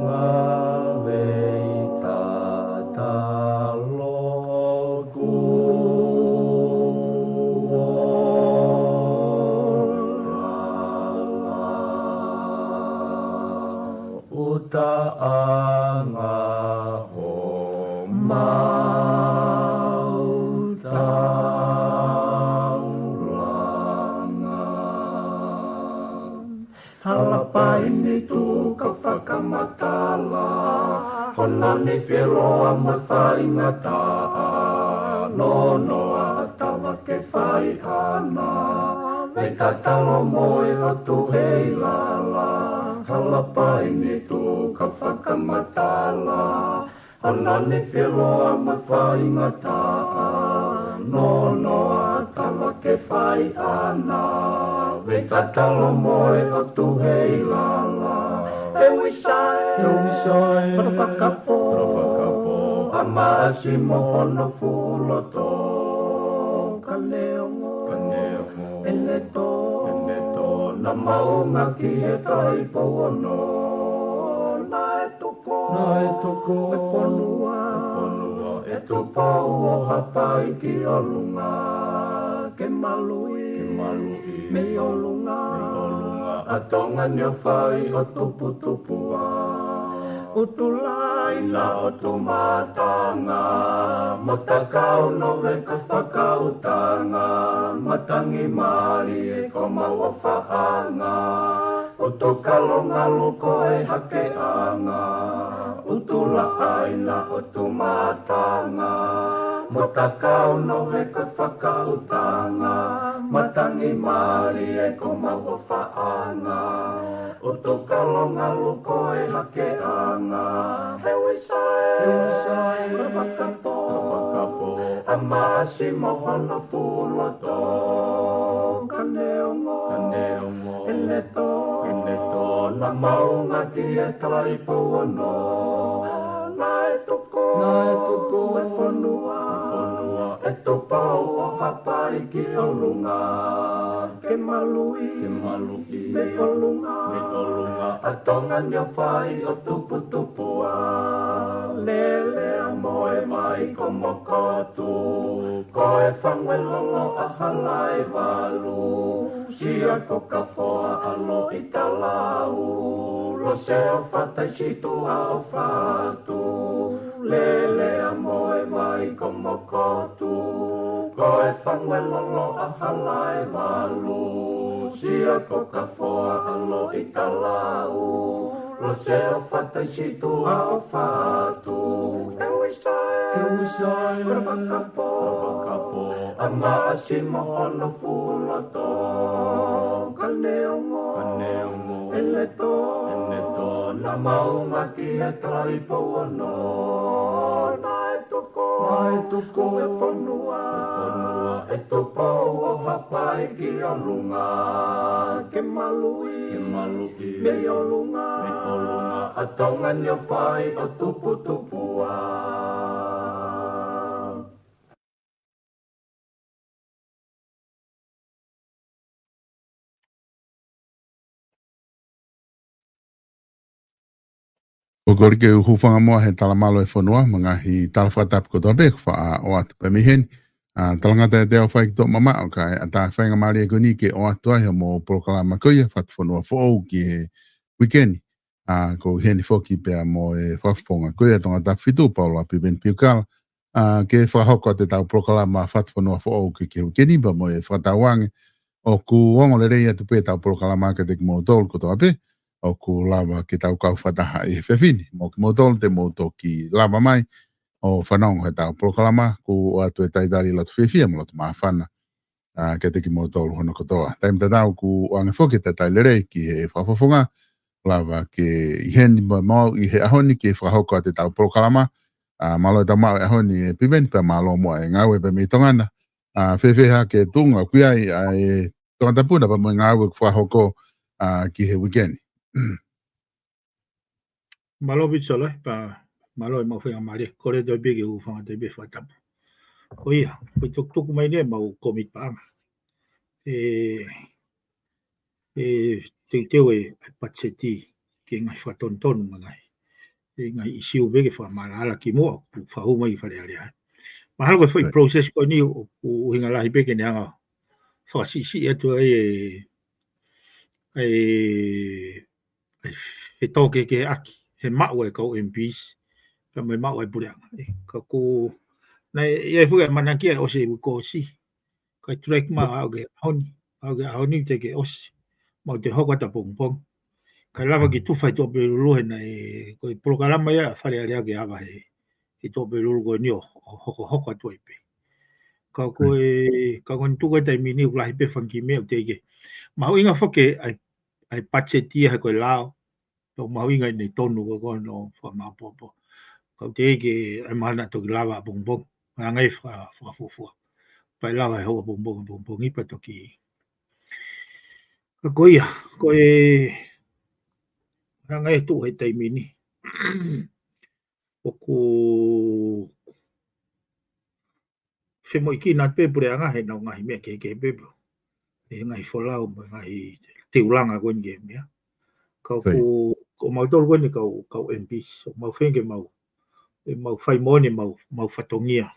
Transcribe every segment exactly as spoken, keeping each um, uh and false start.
Ngāue tatalo kuo lala, ʻuta ʻanga homau taulanga. Hala paini tuku ka fakamatala, hono nifiloa mo e faingataʻa, nonoa ʻa Tala ke fai ʻana, mei tatalo mo e ʻOtu ʻi lala. Hala paini tuku ka fakamatala, hono nifiloa mo e faingataʻa, nonoa ʻa Tala ke fai ʻana, mei tatalo mo e ʻOtu ʻi lala. ʻE Uisae, ʻe Uisae, kolo fakapō, kolo fakapō, ʻa Maʻasi mo hono fuʻu loto, ka neongo, ka neongo, ʻene tō, ʻene tō, naʻa maunga ki he Taʻi Pouono, naʻe tuku, naʻe tuku e fonua, e fonua ʻe Tupou ʻo Haʻapai ki ʻolunga, ke maluʻi, ke maluʻi mei ʻolunga, mei ʻolunga ʻa Tonga ni ʻo fai ʻo tuputupuʻa. ʻUtulāina ʻo Tumatanga, mo Takau Noveka Fakautanga, matangi mālie ko mau ʻofaʻanga, ʻUtukalo Ngalu ko e hakeʻanga, ʻUtulāina ʻo Tumatanga, mo Takau Noveka Fakautanga, matangi mālie ko mau ʻofaʻanga, ʻUtukalo Ngalu ko e hakeʻanga. ʻE Uisae, ʻe Uisae, kolo fakapō, kolo fakapō, ʻa Maʻasi mo hono fuʻu loto, ka neongo, ka neongo, ʻene tō, ʻene tō, naʻa maunga ki he Taʻi Pouono, naʻe tuku, naʻe tuku e fonua, e fonua ʻe Tupou ʻo Haʻapai ki ʻolunga, ke maluʻi, ke maluʻi mei ʻolunga, mei ʻolunga ʻa Tonga ni ʻo fai ʻo tuputupuʻa. Lelea mo e vai ko Mokotu, ko e fangue lolo ʻa Halaevalu, Sia ko Kafoa ʻa Loʻitalau, Lose ʻo Fataisituʻa ʻo Fatu, Lelea mo e vai ko Mokotu, ko e fangue lolo ʻa Halaevalu, Sia ko Kafoa ʻa Loʻitalau, Lose ʻo Fataisituʻa ʻo Fatu. ʻE Uisae, ʻe Uisae, kolo fakapō, kolo fakapō, ʻa Maʻasi mo hono fuʻu loto, ka neongo, ka neongo, ʻene tō, ʻene tō, naʻa maunga ki he Taʻi Pouono, naʻe tuku, naʻe tuku e fonua, e fonua ʻe Tupou ʻo Haʻapai ki ʻolunga, ke maluʻi, ke maluʻi mei ʻolunga, mei ʻolunga ʻa Tonga ni ʻo fai ʻo tuputupuʻa. Ko e kole ke u hūfanga muʻa he talamalu e fonua, mo e ngaahi tala fakatapu kotoa pē, kuo faʻa ʻoatu pē mei heni. ʻA, talangata ʻiate au fai ki toʻomamaʻo, kae ʻatā e faingamālie ko eni ke ʻoatu ai hoʻomou polokalama ko ia Fatufonua Foʻou ki he uike ni. ʻA, ko eni foki pea mo e fakafofonga ko ia Tongatapu fitu, Paula Piveni Piukala, ʻa, ke fakahoko atu ʻetau polokalama Fatufonua Foʻou ki he uike ni pea mo e fakatauange ʻoku ongo lelei atu pē ʻetau polokalama kiate kimoutolu kotoa pē ʻoku lava ke tau kau fakataha ʻi he efiafi ni. Mo kimoutolu te mou toki lava mai ʻo fanongo heʻetau polokalama, kuo ʻoatu e talitali loto fiefia mo loto māfana, ʻa, kiate kimoutolu hono kotoa. Taimi tatau kuo ʻoange foki e talitali lelei ki he fakafofonga, lava ke ʻi heni mo, mo au ʻi he ʻaho ni ke fakahoko atu ʻetau polokalama. ʻA, mālō e tau maʻu e ʻaho ni ʻe Piveni pea mālō muʻa e ngāue pē mei Tonga na. ʻA, fēfē hake e tuʻunga ʻoku ʻi ai ʻa e Tongatapu na pea mo e ngāue ʻoku fakahoko, ʻa, ki he uike ni. Mālō Pita Solo, pea mālō e maʻu faingamālie, kole atu pē ke u hūfanga atu pē he fakatapu. Ko ia, ko e tukutuku mai eni ʻemau kōmiti paʻanga. ʻE, ʻe teuteu e patiseti ke ngaahi fakatonutonu mo e ngaahi, e ngaahi ʻisiū pē ke fakamālala kimuʻa ʻoku fakahū mai ki Fale Alea. Mahalo ko e foʻi process ko eni ʻoku ʻuhinga lahi pē ke ne hanga fakasiʻisiʻi atu ai e, e, e, he tō kehekeheʻaki he maʻu e kau M Ps, ka mo e maʻu e puleʻanga. Ka ʻoku, naʻe ʻi ai foki e manaki ʻa e ʻosi e uike kuo ʻosi. Kae tuleki mai ʻo aʻu ki he ʻaho ni, aʻu ki he ʻaho ni teʻeki ke ʻosi. Mau te hoko atu ʻapongipongi. Kae lava ke tufa ʻi Tuʻapulelulu he naʻe, ko e polokalama ia ʻa Fale Alea ke ava he, ʻi Tuʻapulelulu ko eni ʻo, ʻo hokohoko atu ai pē. Ka ko e, ka ko eni tuku e taimi ni ʻoku lahi pē fanga kiʻi meʻa ʻoku teʻeki ke mahuʻinga foki ʻa e, ʻa e patiseti ia he ko e lao. Tau mahuʻinga ʻene tonu ko e ko hono fakamāʻopoʻopo. Ka ʻoku teʻeki ke ʻai mahana toki lava ʻapongipongi. Hanga ʻe faka-, fakafuofua. Pea lava he hoʻo ʻapongipongi, ʻapongipongi pea toki. Ka ko ia, ko e hanga ʻe tuʻu he taimi ni. ʻOku femoʻuekina pē puleʻanga he nau ngaahi meʻa kehekehe pē pē. He ngaahi folau mo e ngaahi teulanga ko eni ke meʻa. Kau ko, ko mautolu ko eni kau, kau M Ps. ʻOku mau feinga ke mau, e mau fai moʻoni mau, mau fatongia.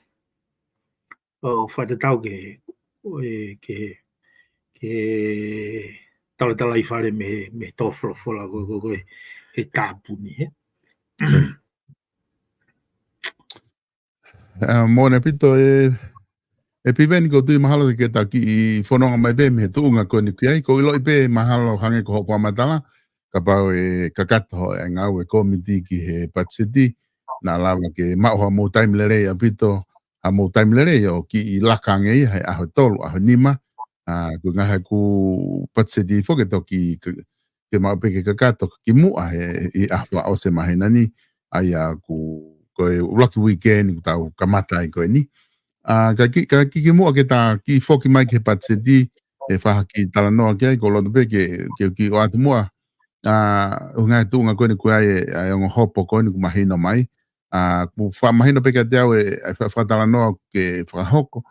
ʻO fakatatau ke, e, ke, ke talatalaifale mei, mei he tō folofola ko, ko, ko e, he tāpuni, he. ʻA, moʻoni ʻaupito e, e Piveni, ʻoku ou tui mahalo ke ta kiʻi fononga mai pē mei he tuʻunga ko eni ki ai, ʻoku ou ʻiloʻi pē mahalo hangē ko hoʻo fakamatala, kapau ʻe kakato e ngāue e kōmiti ki he patiseti, naʻa lava ke maʻu ha mou taimi lelei ʻaupito, ha mou taimi lelei ʻo kiʻi laka ange ia he ʻaho tolu, ʻaho nima, ʻa, ko e ngaahi ʻaku patiseti foki ʻe toki ke, ke maʻu pē ke kakato kimuʻa he, ʻi he ʻaho fakaʻosi e māhina ni, ʻa ia ʻoku, ko e ʻuluaki uike ni ʻoku tau kamata ai ko eni. ʻA, ka ki, ka kimuʻa ke ta kiʻi foki mai ki he patiseti, ʻe fai ha kiʻi talanoa ki ai, ʻoku ou loto pē ke, ke kiʻi ʻoatu muʻa, ʻa, ʻuhinga he tuʻunga ko eni ʻoku ʻi ai e, ʻa e ongo hopo ko eni ʻoku mahino mai. ʻA, ʻoku fakamahino pē kiate au e, ʻa e fa-, fakatalanoa ke fakahoko,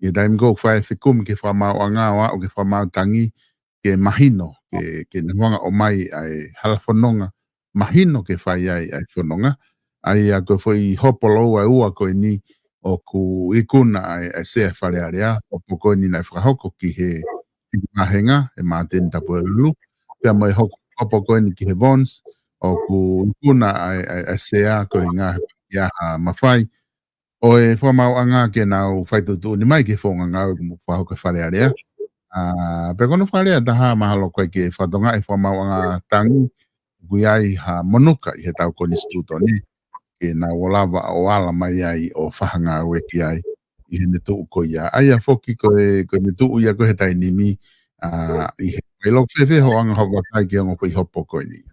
ʻi he taimi ko ē ʻoku fai e fekumi ki he fakamaauʻanga ʻo aʻu ki he fakamaau tangi, ke mahino, ke, ke ne hanga ʻo ʻomai ʻa e hala fononga, mahino ke fai ai ʻa e fononga. ʻA ia ko e foʻi hopo lōua ʻe ua ko eni ʻoku ikuna ai ʻa e Sea Fale Alea, hopo ko eni naʻe fakahoko ki he, ki he vāhenga, he Māteni Tuʻapulelulu. Pea mo e hoko, hopo ko eni ki he Vons, ʻoku ikuna ai ʻa e, ʻa e Sea ko e ngaahi ʻi ai ha mafai. ʻO e fakamaauʻanga ke nau fai tuʻutuʻuni mai ki he founga ngāue ʻoku mou fakahoko he Fale Alea. ʻA, pea ko hono fakalea ʻe taha mahalo ko e ke fakatonga e fakamaauʻanga tangi, ʻoku ʻi ai ha monuka ʻi he tau konisitūtone, ke nau ō lava ʻo ala mai ai ʻo fakangāueʻaki ai ʻi heʻene tuʻu ko ia. ʻA ia foki ko e, ko ʻene tuʻu ia ko ē he taimi ni, ʻa, ʻi he, ʻi loto fēfē hoʻo anga hoʻo vakai ki he ongo foʻi hopo ko eni.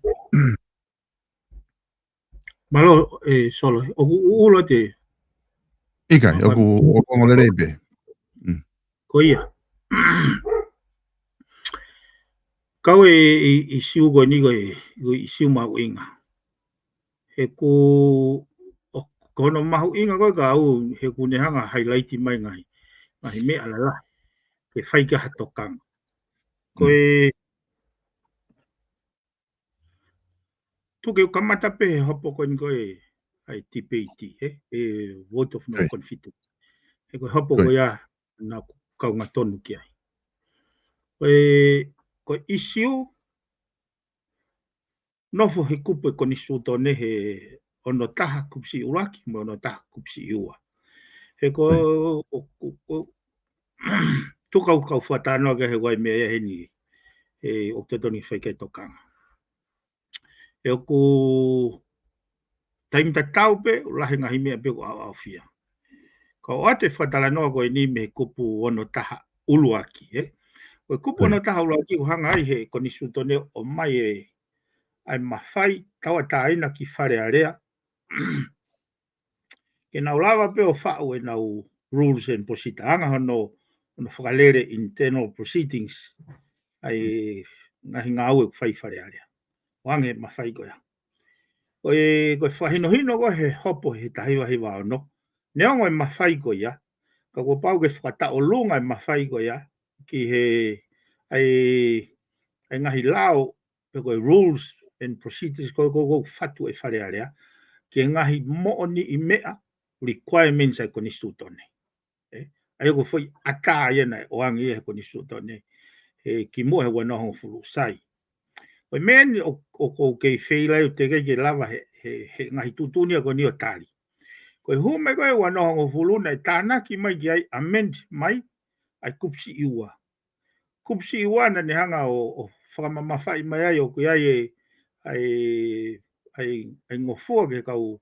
Mālō, e, Solo, ʻoku ʻuʻulu atu. ʻIkai, ʻoku, ʻoku ongo lelei pē. Mm. Ko ia. Kau e, e, ʻisiū ko eni ko e, ko e ʻisiū mahuʻinga. He ʻoku, ʻo, ko hono mahuʻinga ko ē ka au, he ʻoku ne hanga highlight mai ngaahi, ngaahi meʻa lalahi. Ke fai ki ai ha tokanga. Ko e, tuku ke u kamata pē he hopo ko eni ko e, ʻa e debate, he, e vote of no confidence. He ko e hopo ko ia naʻa ku kaunga tonu ki ai. Ko e, ko e ʻisiū, nofo he kupu e konisitūtone he ono taha kupu siʻi ʻuluaki, mo ono taha kupu siʻi ua. He ko, ʻo, ʻo, ʻo, tuku ke u fakatalanoa ki he ʻū meʻa ia heni, he ʻoku totonu ke fai ki ai e tokanga. He ʻoku taimi tatau pē, ʻoku lahi e ngaahi meʻa pē ʻoku ʻaoʻaofia. Ka ʻoatu e fakatalanoa ko eni mei he kupu ono taha ʻuluaki, he. Ko e kupu ono taha ʻuluaki ʻoku hanga ai he konisitūtone ʻo ʻomai e, ʻa e mafai tauʻatāina ki Fale Alea. Ke nau lava pē ʻo faʻu ʻenau rules and procedure, anga hono, hono fakalele internal proceedings, ʻa e ngaahi ngāue ʻoku fai Fale Alea. ʻO ange mafai ko ia. Ko e, ko e fakahinohino ko ē he hopo he taha hiva hiva ono. Neongo e mafai ko ia, ka kuo pau ke fakataʻolunga e mafai ko ia, ki he, ʻa e, ʻa e ngaahi lao, pe ko e rules, and procedures ko ē ʻoku fatu ʻe Fale Alea ki he ngaahi moʻoniʻi meʻa, requirements ʻa e konisitūtone. ʻE, ʻa ia ko e foʻi ʻatā ia naʻe ʻoange ia he konisitūtone he kimuʻa he ua noa hongofulu. Sai. Ko e meʻa eni ʻoku, ʻoku ou kei feilaulau atu ki ai ke lava he, he, he ngaahi tuʻutuʻuni ko eni ʻo tali. Ko e hū mai ko ē ua noa hongofulu naʻe tānaki mai ki ai, amend mai ʻa e kupu siʻi ua. Kupu siʻi ua naʻa ne hanga ʻo, ʻo fakamamafaʻi mai ai ʻoku ʻi ai e, ʻa e, ʻa e, ʻa e ngofua ki he kau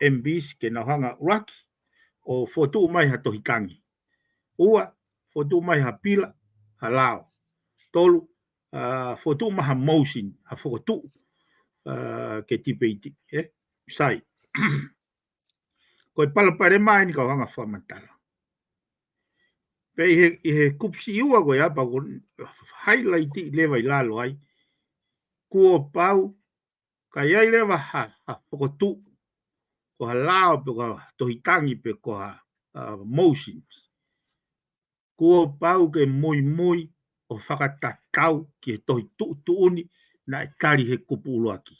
M Ps ke nau hanga ʻuluaki ʻo fokotuʻu mai ha tohi tangi. Ua, fokotuʻu mai ha pila, ha lao. Tolu, ʻa, fokotuʻu mai ha motion, ha fokotuʻu, ʻa, ke tipeiti, ʻe? Sai. Ko e palopalema eni kau hanga fakamatala. Pea ʻi he, ʻi he kupu siʻi ua ko ia pea ʻoku highlight leva ʻi lalo ai. Kuo pau, ka ʻi ai leva ha, ha fokotuʻu, ko ha lao pe ko ha tohi tangi pe ko ha, ʻa, motions. Kuo pau ke muimui ʻo fakatatau ki he tohi tuʻutuʻuni naʻe tali he kupu ʻuluaki.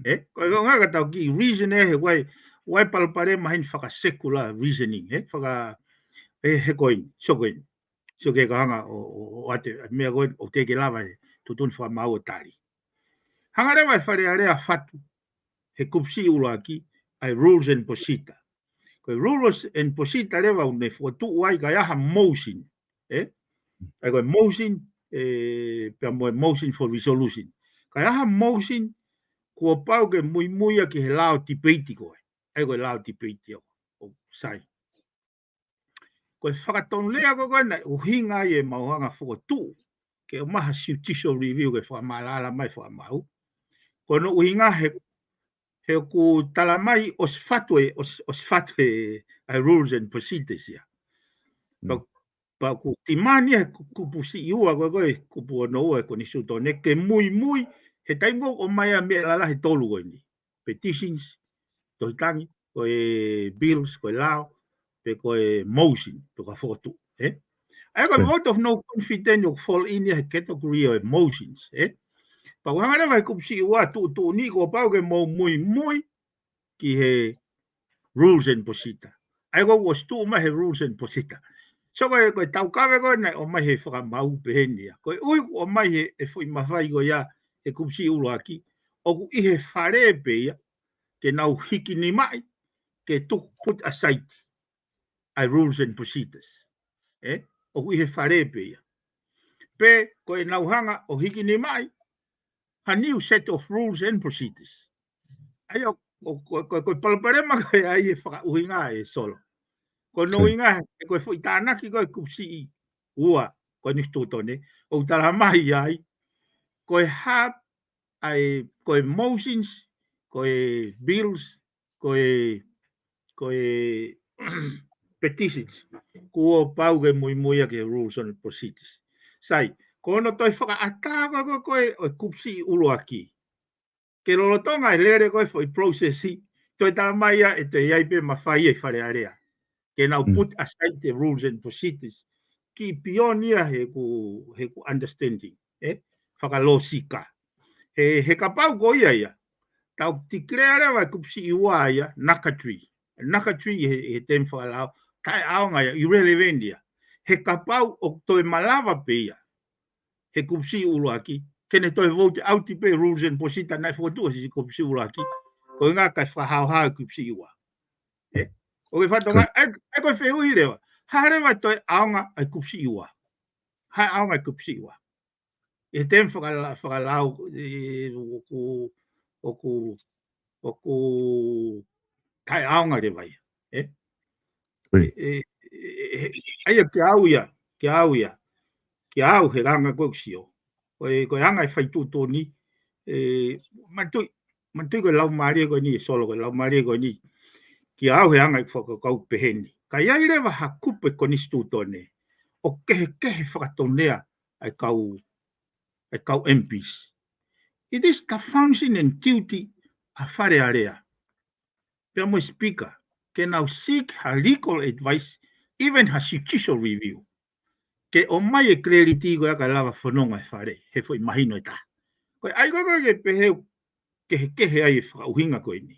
ʻE, ko e ngaahi ka tau kiʻi reason ʻe he ʻoku ʻi ai, ʻoku ʻi ai palopalema heni faka-secular reasoning, ʻe, faka, ʻe, he ko eni, sio ko eni. Sio ki he kau hanga ʻo, ʻo, ʻo ʻoatu e meʻa ko eni ʻoku teʻeki lava he tuʻutuʻuni fakamaau ʻo tali. Hanga leva ʻe Fale Alea ʻo fatu he kupu siʻi ʻuluaki ʻa e rules and procedure. Ko e rules and procedure leva ʻoku ne fokotuʻu ai ka ʻi ai ha motion, ʻe? ʻA ia ko e motion, ʻe, pea mo e motion for resolution. Ka ʻi ai ha motion, kuo pau ke muimui ia ki he lao tipeiti ko ē. ʻA ia ko e lao tipeiti ʻoku, ʻoku sai. Ko e fakatonulea ko ē ko ē naʻe ʻuhinga ai ʻemau hanga fokotuʻu ke ʻomai ha judicial review ke fakamaʻalaʻala mai fakamaau. Ko hono ʻuhinga he, he ʻoku tala mai ʻosi fatu e, ʻosi, ʻosi fatu e, ʻa e rules and procedures ia. Pea, pea ʻoku demand ia he ku-, kupu siʻi ua ko ē ko ē, kupu ono ua ʻe he konisitūtone ke muimui he taimi ʻoku ʻomai ai e meʻa lalahi ʻe tolu ko eni. Petitions, tohi tangi, ko e bills, ko e lao, pe ko e motion, pe ko ha fokotuʻu, ʻe? ʻA ia ko e vote of no confidence ʻoku fall in ia he category ʻo e motions, ʻe? Pea ʻoku hanga leva he kupu siʻi ua ʻo tuʻutuʻuni kuo pau ke mou muimui ki he rules and procedure. ʻA ia ko ē ʻosi tuʻu mai he rules and procedure. So ko e, ko e taukave ko ē naʻe ʻomai he fakamaau pehē ni ia. Ko e ʻuhi ʻoku ʻomai he, he foʻi mafai ko ia he kupu siʻi ʻuluaki, ʻoku ʻi he Fale pē ia, ke nau hikinimaʻi, ke tuku put aside ʻa e rules and procedures. ʻE? ʻOku ʻi he Fale pē ia. Pe ko ʻenau hanga ʻo hikinimaʻi ha new set of rules and procedures. ʻA ia ʻoku, ʻoku, ko, ko, ko e palopalema ko ē ʻa ia ʻe fakaʻuhinga ʻe Solo. Ko hono ʻuhinga he ko e foʻi tānaki ko ē kupu siʻi ua, ko e konisitūtone, ʻoku tala mai ai, ko e hā ʻa e, ko e motions, ko e bills, ko e, ko e petitions, kuo pau ke muimui ia ki he rules and procedures. Sai, ko hono toe fakaʻatā ko ē ko ē ʻo e kupu siʻi ʻuluaki. Ke lolotonga e lele ko ē foʻi process ʻi, toe tala mai ia ʻe toe ʻi ai pē mafai ʻa e Fale Alea ke nau put aside the rules and procedures. Kiʻi beyond ia heʻeku, heʻeku understanding, ʻe? Fakalōsika. He, he kapau ko ia ia, tau declare leva e kupu siʻi ua ia, nugatory. Nugatory he, he term fakalao, taʻeʻaonga ia, irrelevant ia. He kapau ʻoku toe malava pē ia he kupu siʻi ʻuluaki, ke ne toe vote out pē rules and procedure naʻe fokotuʻu he kupu siʻi ʻuluaki, ko e ʻuhinga kae fakahaohaoa e kupu siʻi ua. ʻE? ʻOku ke fakatonga, ʻa e, ʻa e ko e fehuʻi leva. Hā leva e toe ʻaonga ʻa e kupu siʻi ua. Hā e ʻaonga e kupu siʻi ua. ʻI he term fakala-, fakalao, ʻe, ʻoku, ʻoku, ʻoku taʻeʻaonga leva ia. ʻE? ʻE, ʻe, ʻe, ʻe, ʻa ia kiate au ia, kiate au ia. Kiate au he anga ko ē ʻeku sio. Ko e, ko e anga e fai tuʻutuʻuni, ʻe, manatuʻi, manatuʻi ko e laumālie ko eni, ʻe Solo ko e laumālie ko eni. Kiate au he anga ʻeku fakakaukau pehē ni. Ka ʻi ai leva ha kupu ʻe he konisitūtone ʻoku kehekehe fakatonulea ʻa e kau, ʻa e kau M Ps. It is the function and duty ʻa Fale Alea pea mo e Speaker ke nau seek ha legal advice, even ha judicial review. Ke ʻomai e clarity ko ia kae lava fononga e Fale, he foʻi mahino ʻe taha. Ko e ʻai ko ē ke pehē kehekehe ai e fakaʻuhinga ko eni.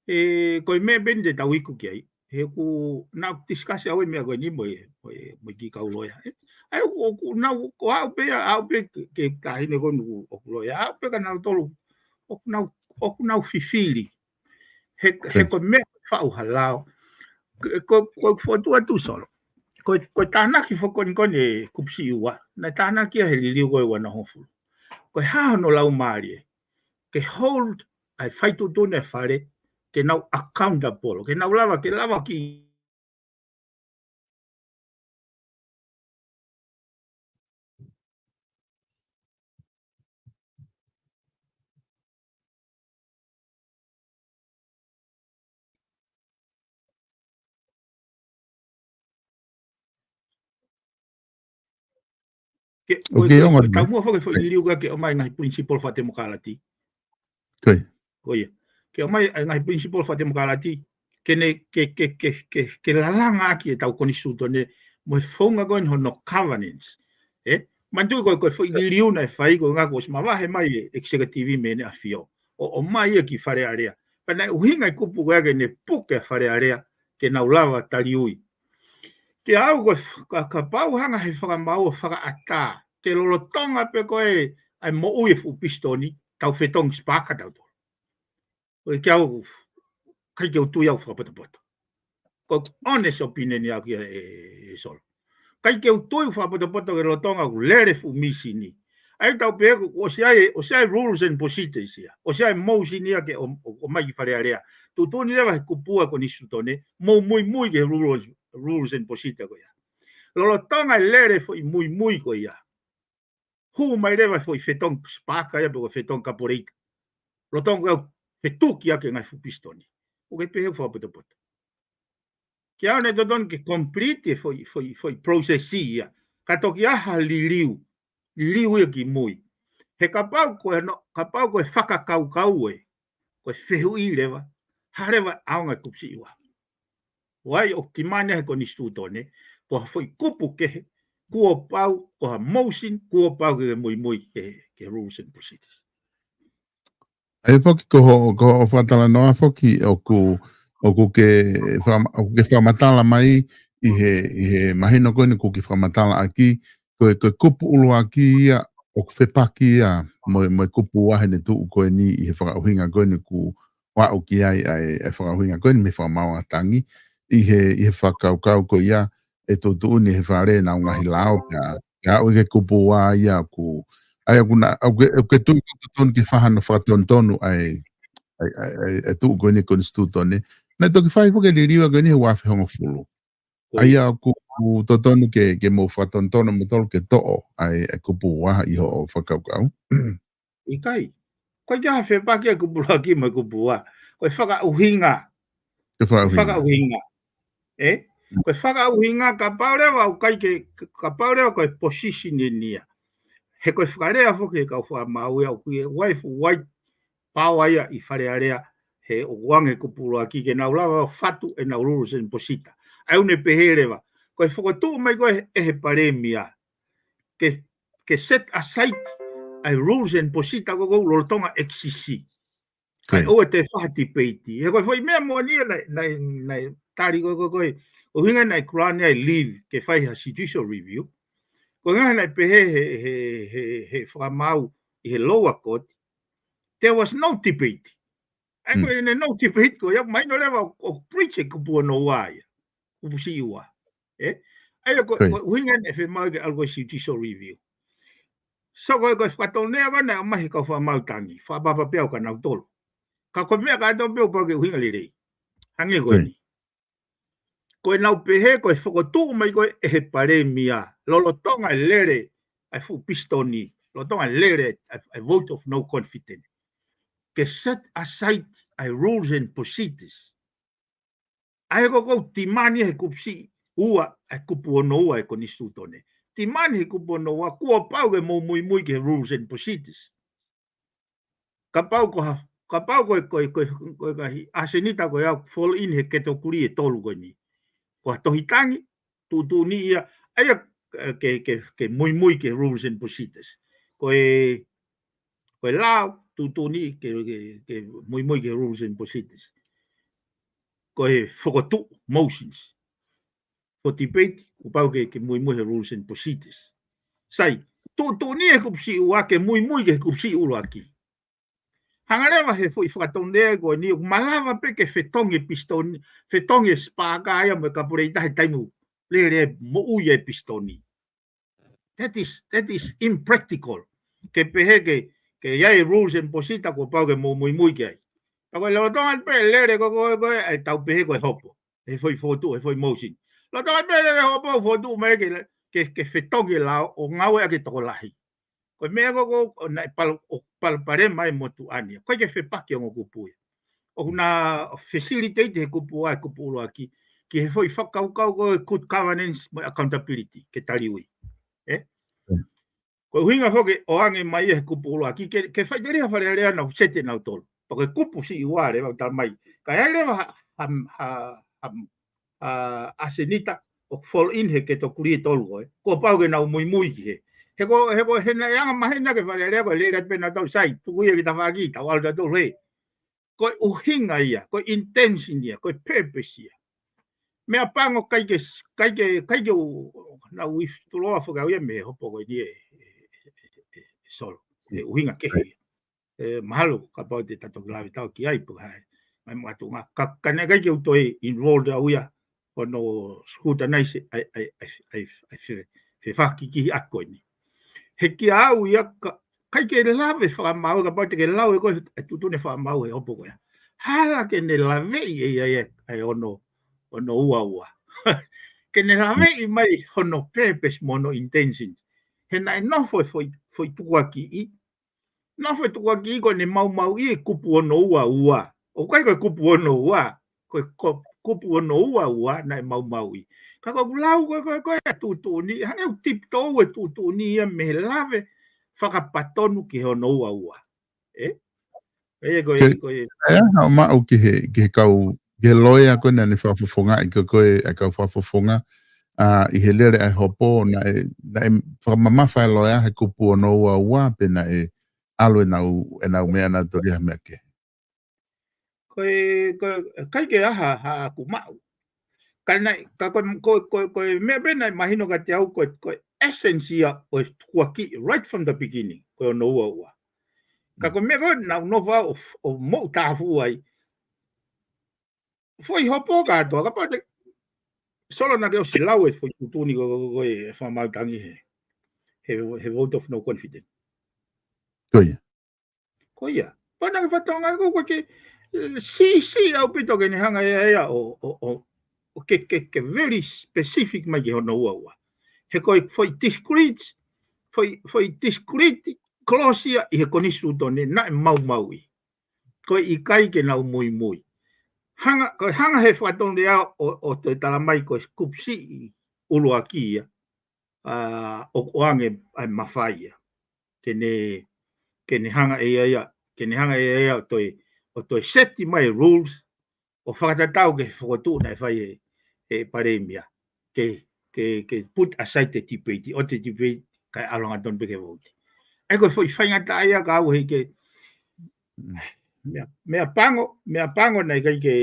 E, ko e meʻa pē eni te tau iku ki ai. He ʻoku nau discuss au e meʻa ko eni mo e, mo e, mo e kiʻi kau loea. E, ʻa ia ʻoku, ʻoku nau, ko au pē, au pē ke, ke taʻahine ko eni ʻoku loea. Au pē ka nau tolu, ʻoku nau, ʻoku nau fifili. He, he ko e meʻa faʻu halao. Ko, ko, ko fotu atu Solo. Ko, ko e tānaki foki ko eni ko eni e kupu siʻi ua. Naʻe tānaki ia he liliu ko e ua noa hongofulu. Ko e hā hono laumālie. Ke hold ʻa e fai tuʻutuʻuni e fale, ke nau accountable, ke nau lava, ke lava ki Ke, ʻoku ke, ke ongo ko e ni. Taumuʻa foki foʻi liliu ka ke ʻomai ngaahi principle fakatemokalati. Ko ia. Ko ia. Ke ʻomai ngaahi principle fakatemokalati. Ke ne, ke, ke, ke, ke, ke lalanga ʻaki e tau konisitūtone mo e founga ko eni hono governance. E? Manatuʻi ko e, ko e foʻi liliu naʻe fai ko e ngaahi kuo ʻosi mavahe mai e executive mei heʻene ʻafio. ʻO, ʻomai ia ki Fale Alea. Pea naʻe ʻuhinga e kupu ko ia ke ne puke ʻa Fale Alea, ke nau lava taliui. Ke au ko e f-, ka, kapau hanga he fakamaau ʻo fakaʻatā, ke lolotonga pē ko e, ʻa e moʻui e fuʻu pisitoni, tau fetongi spark ʻa tautolu. Ko e ke au, ʻikai ke u tui au fakapotopoto. Ko e honest opinion ia kia e, e Solo. ʻIkai ke u tui fakapotopoto ke lolotonga ʻoku lele fuʻu mīsini. ʻA ia tau pehē ko, ʻosi ʻi ai, ʻosi ʻi ai rules and procedures ia. ʻOsi ʻi ai motion ia ke ʻo, ʻo, ʻomai ki Fale Alea. Tuʻutuʻuni leva he kupu ua e konisitūtone, mou muimui ki he rules, rules and procedure ko ia. Lolotonga e lele foʻi muimui ko ia. Hū mai leva foʻi fetongi spark ia pe ko e fetongi kapoleita. Lolotonga ʻo fetuki ʻaki e ngaahi fuʻu pisitoni. ʻOku ke pehē fakapotopoto. Ke au naʻe totonu ke complete e foʻi, foʻi, foʻi process ia. Ka toki ʻai ha liliu. Liliu ia ki mui. He kapau ko e no, kapau ko e fakakaukau e. Ko e fehuʻi leva. Hā leva ʻaonga e kupu siʻi ua. ʻOku ʻi ai ʻoku timani he konisitūtone, ko ha foʻi kupu kehe, kuo pau, ko ha motion, kuo pau ke muimui ke, ke rules and procedures. ʻA ia foki ko hoʻo, ko hoʻo fakatalanoa foki ʻoku, ʻoku ke faka-, ʻoku ke fakamatala mai ʻi he, ʻi he mahino ko eni ʻoku ke fakamatala ʻaki, ko e, ko e kupu ʻuluaki ia, ʻoku fepaki ia, mo e, mo e kupu ua heʻene tuʻu ko eni ʻi he fakaʻuhinga ko eni ʻoku aʻu ki ai ʻa e, ʻa e fakaʻuhinga ko eni mei he fakamaau ʻa Tangi, ʻi he, ʻi he fakakaukau ko ia, ʻe tuʻutuʻuni he fale ʻenau ngaahi lao, pea, pea aʻu ki he kupu ua ia ʻoku, ʻa ia ʻoku na, ʻoku ke, ʻoku ke tui ʻoku totonu ke fai hano fakatonutonu ʻa e, ʻa e, ʻa e, ʻa e, ʻa e tuʻu ko eni konisitūtone. Naʻe toki fai foki e liliu ko eni he ua afe hongofulu. ʻA ia ʻoku, ʻoku totonu ke, ke mou fakatonutonu mo tolu ke toʻo ʻa e, ʻa e kupu ua ʻi hoʻo fakakaukau. ʻIkai. Ko e ʻikai ha fepaki e kupu ʻuluaki mo e kupu ua. Ko e fakaʻuhinga. Ko e fakaʻuhinga. Fakaʻuhinga. E? Ko e fakaʻuhinga kapau leva ʻoku ʻikai ke, kapau leva ko e position eni ia. He ko e fakalea foki he kau fakamaau ia ʻoku ʻi ai e fuʻu white power ia ʻi Fale Alea he ʻoku ʻoange kupu ʻuluaki ke nau lava fatu ʻenau rules and procedure. ʻA ia ʻoku ne pehē leva. Ko e fokotuʻu mai ko ē ʻe he palēmia. Ke, ke set aside ʻa e rules and procedure ko ē ʻoku lolotonga X C C. ʻA ia ʻoua te fai ha debate. He ko e foʻi meʻa moʻoni ia naʻe, naʻe, naʻe tali ko ē, ko ē, ko e ʻuhinga naʻe grant ai leave ke fai ha judicial review. Ko e ʻuhinga naʻe pehē he, he, he, he fakamaau ʻi he lower court, there was no debate. ʻA ia ko e no debate ko ia, mahino leva ʻo, ʻo breach e kupu ono ua ia. Kupu siʻi ua. E? ʻA ia ko, ko e ʻuhinga naʻe fiemaʻu ke ʻalu ko e judicial review. So ko e, ko e fakatonutonu ko ē naʻe ʻomai he kau fakamaau Tangi, fakapapau pē au kia nautolu. Ka ko e meʻa kātoa pē ʻoku pau ke ʻuhinga lelei. Hangē ko eni. Ko ʻenau pehē, ko e fokotuʻu mai ko ē ʻe he palēmia, lolotonga e lele ʻa e fuʻu pisitoni, lolotonga e lele ʻa e, ʻa e vote of no confidence. Ke set aside ʻa e rules and procedures. ʻA ia ko ē ʻoku timani he kupu siʻi ua, ʻa e kupu ono ua e konisitūtone. Timani he kupu ono ua, kuo pau ke mou muimui ki he rules and procedures. Kapau ko ha, kapau ko e, ko e, ko e, ko e ngaahi ʻasenita ko ia ʻoku fall in he category ʻe tolu ko eni. Ko ha tohi Tangi, tuʻutuʻuni ia, ʻa ia, e, ke, ke, ke muimui ki he rules and procedures. Ko e, Ko e lao, tuʻutuʻuni ke, ke, ke muimui ki he rules and procedures. Ko e fokotuʻu, motions. For debate, kuo pau ke, ke muimui he rules and procedures. Sai, tuʻutuʻuni he kupu siʻi ua ke muimui ki he kupu siʻi ʻuluaki. Hanga leva he foʻi fakatonulea ko eni, ʻoku malava pē ke fetongi e pisitoni, fetongi e spark ia mo e carburetor he taimi ʻoku lele moʻui e pisitoni. That is, that is impractical. Ke pehē ke, ke ʻi ai e rules and procedure kuo pau ke mou muimui ki ai. Ka ko e lolotonga pē lele ko, ko, ko, ʻai tau pehē ko e hopo. He foʻi fokotuʻu, he foʻi motion. Lolotonga pē lele hopo fokotuʻu mai ke, ke, ke fetongi e lao ʻo ngāueʻaki e tokolahi. Ko e meʻa ko, ko, ʻo naʻe pal-, ʻo palopalema ai e motuʻa ni. ʻOku ʻikai ke fepaki ongo kupu ia. ʻOku na facilitate he kupu ua, he kupu ʻuluaki, ki he foʻi fakakaukau ko e good governance mo e accountability, ke taliui. Ē? Mm. Ko e ʻuhinga foki ʻoange mai he kupu ʻuluaki, ke, ke faʻiteliha Fale Alea naʻa nau seti nautolu. Pea ko e kupu siʻi ua leva ʻoku tala mai. Ka ʻi ai leva ha, ha, ha, ha, ha ʻasenita ʻoku fall in he category ʻe tolu ko ē. Kuo pau ke nau muimui ki he. He ko, he ko, he naʻe anga maheni ange Fale Alea ko e lele atu pē nautolu, sai, tuku ia ki tafaʻaki, tau ʻalu tautolu hē. Ko e ʻuhinga ia, ko e intention ia, ko e purpose ia. Meʻapango ʻikai ke, ʻikai ke, ʻikai ke u, naʻa ku ʻi tuloa foki au ia mei he hopo ko eni ē, ē, ē, ē, ē, Solo. He ʻuhinga kehe ia. Ē, mahalo, kapau te ta toki lave atu ki ai pe ko e hā e, mai mo atu nga, ka, ka naʻe ʻikai ke u toe involved au ia, hono scrutinize ʻa e, ʻa e, ʻa e, ʻa e, ʻa e fe-, fefakakikihi ʻa ko eni. He kia au ia ka, ʻikai ke lave fakamaau, kapau te ke lau ʻe koe e tuʻutuʻuni fakamaau he hopo ko ia. Hala ke ne laveʻi ʻe ia ia, ʻa e ono, ono ua ua. Ke ne laveʻi mai hono purpose mo hono intention. He naʻe nofo e foʻi, foʻi tukuakiʻi, nofo e tukuakiʻi ko ʻene maumauʻi e kupu ono ua ua. ʻOku ʻikai ko e kupu ono ua, ko e ko-, kupu ono ua ua naʻe maumauʻi. Ka ko ʻeku lau ko e, ko e, ko e tuʻutuʻuni, hangē ʻoku tiptoe e tuʻutuʻuni ia mei he lave fakapatonu ki he ono ua ua. Ē? Ē, ko e, Ke-, ko e ʻe, haʻu maʻu ki he, ki he kau, ki he loea ko ē naʻa ne fakafofongaʻi ko ē, ko e, ʻa e kau fakafofonga, ʻa, ʻi he lele ʻa e hopo, naʻe, naʻe fakamamafa e loea he kupu ono ua ua, pe naʻe ʻalu ʻenau, ʻenau meʻa nautolu ia he meʻa kehe. Ko e, ko e, ʻikai ke ʻi ai ha, haʻaku maʻu. Ka naʻe, ka ko, ko, ko, ko e meʻa pē naʻe mahino kiate au, ko e, ko e essence ia ʻo e tukuakiʻi, right from the beginning, ko e ono ua ua. Ka ko e meʻa ko ē naʻa ku nofo au ʻo, ʻo moʻutāfuʻu ai. Foʻi hopo kātoa, kapau te Solo naʻa ke ʻosi lau e foʻi tuʻutuʻuni ko, ko, ko, ko e fakamaau tangi he, he, he vote of no confidence. Ko ia. Ko ia. Pea naʻa ke fakatokangaʻi ko, ko e ke, ē, siʻisiʻi ʻaupito ke ne hanga ʻe ia ʻo, ʻo, ʻo, ʻo ke, ke, ke very specific mai ki he ono ua ua. He ko e foʻi discrete, foʻi, foʻi discrete clause ia ʻi he konisitūtone naʻe maumauʻi. Ko e ʻikai ke nau muimui. Hanga, ko e hanga he fakatonulea ʻo, ʻo toe tala mai ko e kupu siʻi ʻuluaki ia, ʻa, ʻo, ʻoange ʻa e mafai ia. Ke ne, ke ne hanga ʻe ia ia, ke ne hanga ʻe ia ia ʻo toe, ʻo toe seti mai e rules, ʻo fakatatau ki he fokotuʻu naʻe fai ʻe, ʻe Palēmia. Ke, ke, ke put aside the debate, ʻo te debate, kae ʻalu hangatonu pē ki he vote. ʻA ia ko e foʻi faingataʻa ia ka au he ke, Mm. meʻa, meʻapango, meʻapango naʻe ʻikai ke,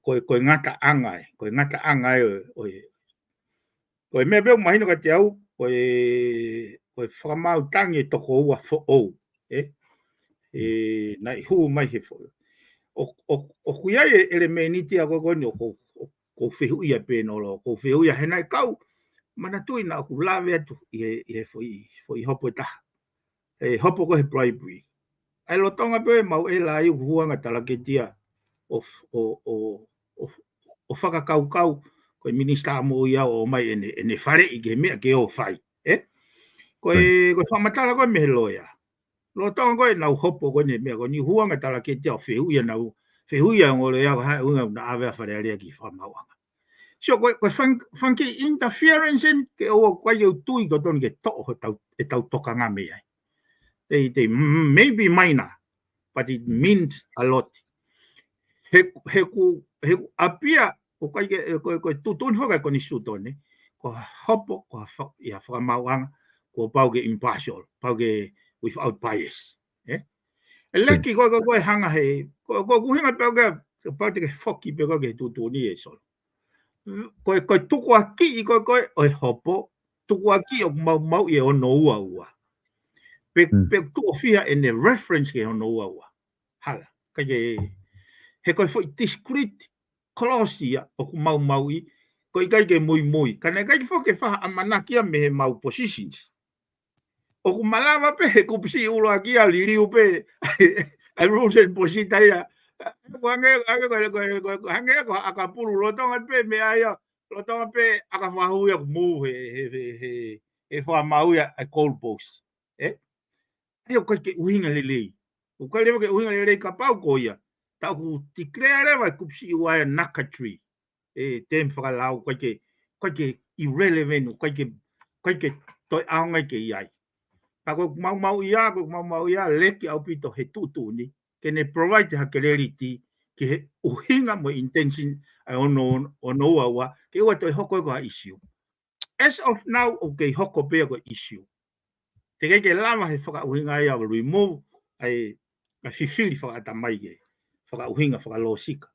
ko e, ko e ngataʻanga ē, ko e ngataʻanga ē ʻo, ʻo e, ko e meʻa pē ʻoku mahino kiate au, ko e, ko e fakamaau tangi ʻe toko ua foʻou, ē? Ē, Mm. naʻe hū mai he foʻou. ʻO, ʻo, ʻoku ʻi ai e ʻelemēniti ia ko ē ko eni ʻoku, ʻoku, ʻoku ou fehuʻia pē ʻi he ʻolo, ʻoku ou fehuʻia he naʻe kau, manatuʻi naʻa ku lave atu ʻi he, ʻi he foʻi, foʻi hopo ʻe taha. ʻE hopo ko ē he bribery. ʻA e lolotonga pē ʻemau ʻela ai ʻoku hū ange talaketi ia ʻo, ʻo, ʻo, ʻo, ʻo fakakaukau, ko e minisitā moʻui ia ʻo ʻomai ʻene, ʻene faleʻi ki he meʻa ke ō fai. Ē? Ko e, Right. ko e fakamatala ko ē mei he loea. Lolotonga ko ē ʻenau hopo ko eni meʻa ko eni hū ange talaketi ia ʻo fehuʻia ʻenau, fehuʻia e ongo loea ko e hā e ʻuhinga naʻa ʻave ʻa Fale Alea ki he fakamaauʻanga. So, ko e, ko e fang-, funky interference eni ke ʻoua ʻikai ke u tui totonu ke toʻo hotau, ʻetau tokanga mei ai. They, they m-, may be minor, but it means a lot. He, he ʻoku, he ʻoku ʻapia, ʻoku ʻikai ke, ko, ko e tuʻutuʻuni foki ʻa e konisitūtone, ko ha hopo, ko ha fa-, ʻi ha fakamaauʻanga, kuo pau ke impartial, pau ke without bias. Ē? ʻE Leki, ko e, ko e, ko e hanga he, ko e, ko e ʻuhinga pē ʻoku ke, pau te ke foki pē ko e ki he tuʻutuʻuni ē Solo. Ko e, ko e tukuakiʻi ko e, ko e ʻo e hopo, tukuakiʻi ʻoku maumauʻi ʻe ono ua ua. Pe, Mm. pe tuʻo fiha ʻene reference ki he ono ua ua. Hala, ʻikai ke, he ko e foʻi discrete clause ia ʻoku maumauʻi, ko e ʻikai ke muimui. Ka naʻe ʻikai ke foki ke fakaʻamanaki ia mei he mau positions. ʻOku malava pē he kupu siʻi ʻuluaki ia liliu pē, ʻa e rules and procedure ia. Ko e hangē, hangē ko e, ko e, ko e, ko e hangē ko e ʻakapulu lolotonga pē meʻa ia, lolotonga pē ʻakafahu ia ʻoku mou he, he, he, he, he fakamaau ia ʻa e goal post. Ē? ʻA ia ʻoku ʻikai ke ʻuhinga lelei. ʻOku ʻikai leva ke ʻuhinga lelei kapau ko ia. Ta ʻoku declare leva e kupu siʻi ua ia nukatoa. ʻE, term fakalau, ʻoku ʻikai ke, ʻoku ʻikai ke irrelevant, ʻoku ʻikai ke, ʻoku ʻikai ke toe ʻaonga ke ʻi ai. Ka ko e maumauʻi ia, ko e maumauʻi ia, Leki ʻaupito he tuʻutuʻuni, ke ne provide ha clarity ki he ʻuhinga mo e intention ʻa e ono, ono ua ua, ke ʻoua toe hoko ia ko ha issue. As of now, ʻoku kei hoko pē ia ko e issue. Teʻeki ke lava he fakaʻuhinga ia ʻo remove ʻa e, ʻa e fifili fakaʻatamai ke, fakaʻuhinga fakalōsika.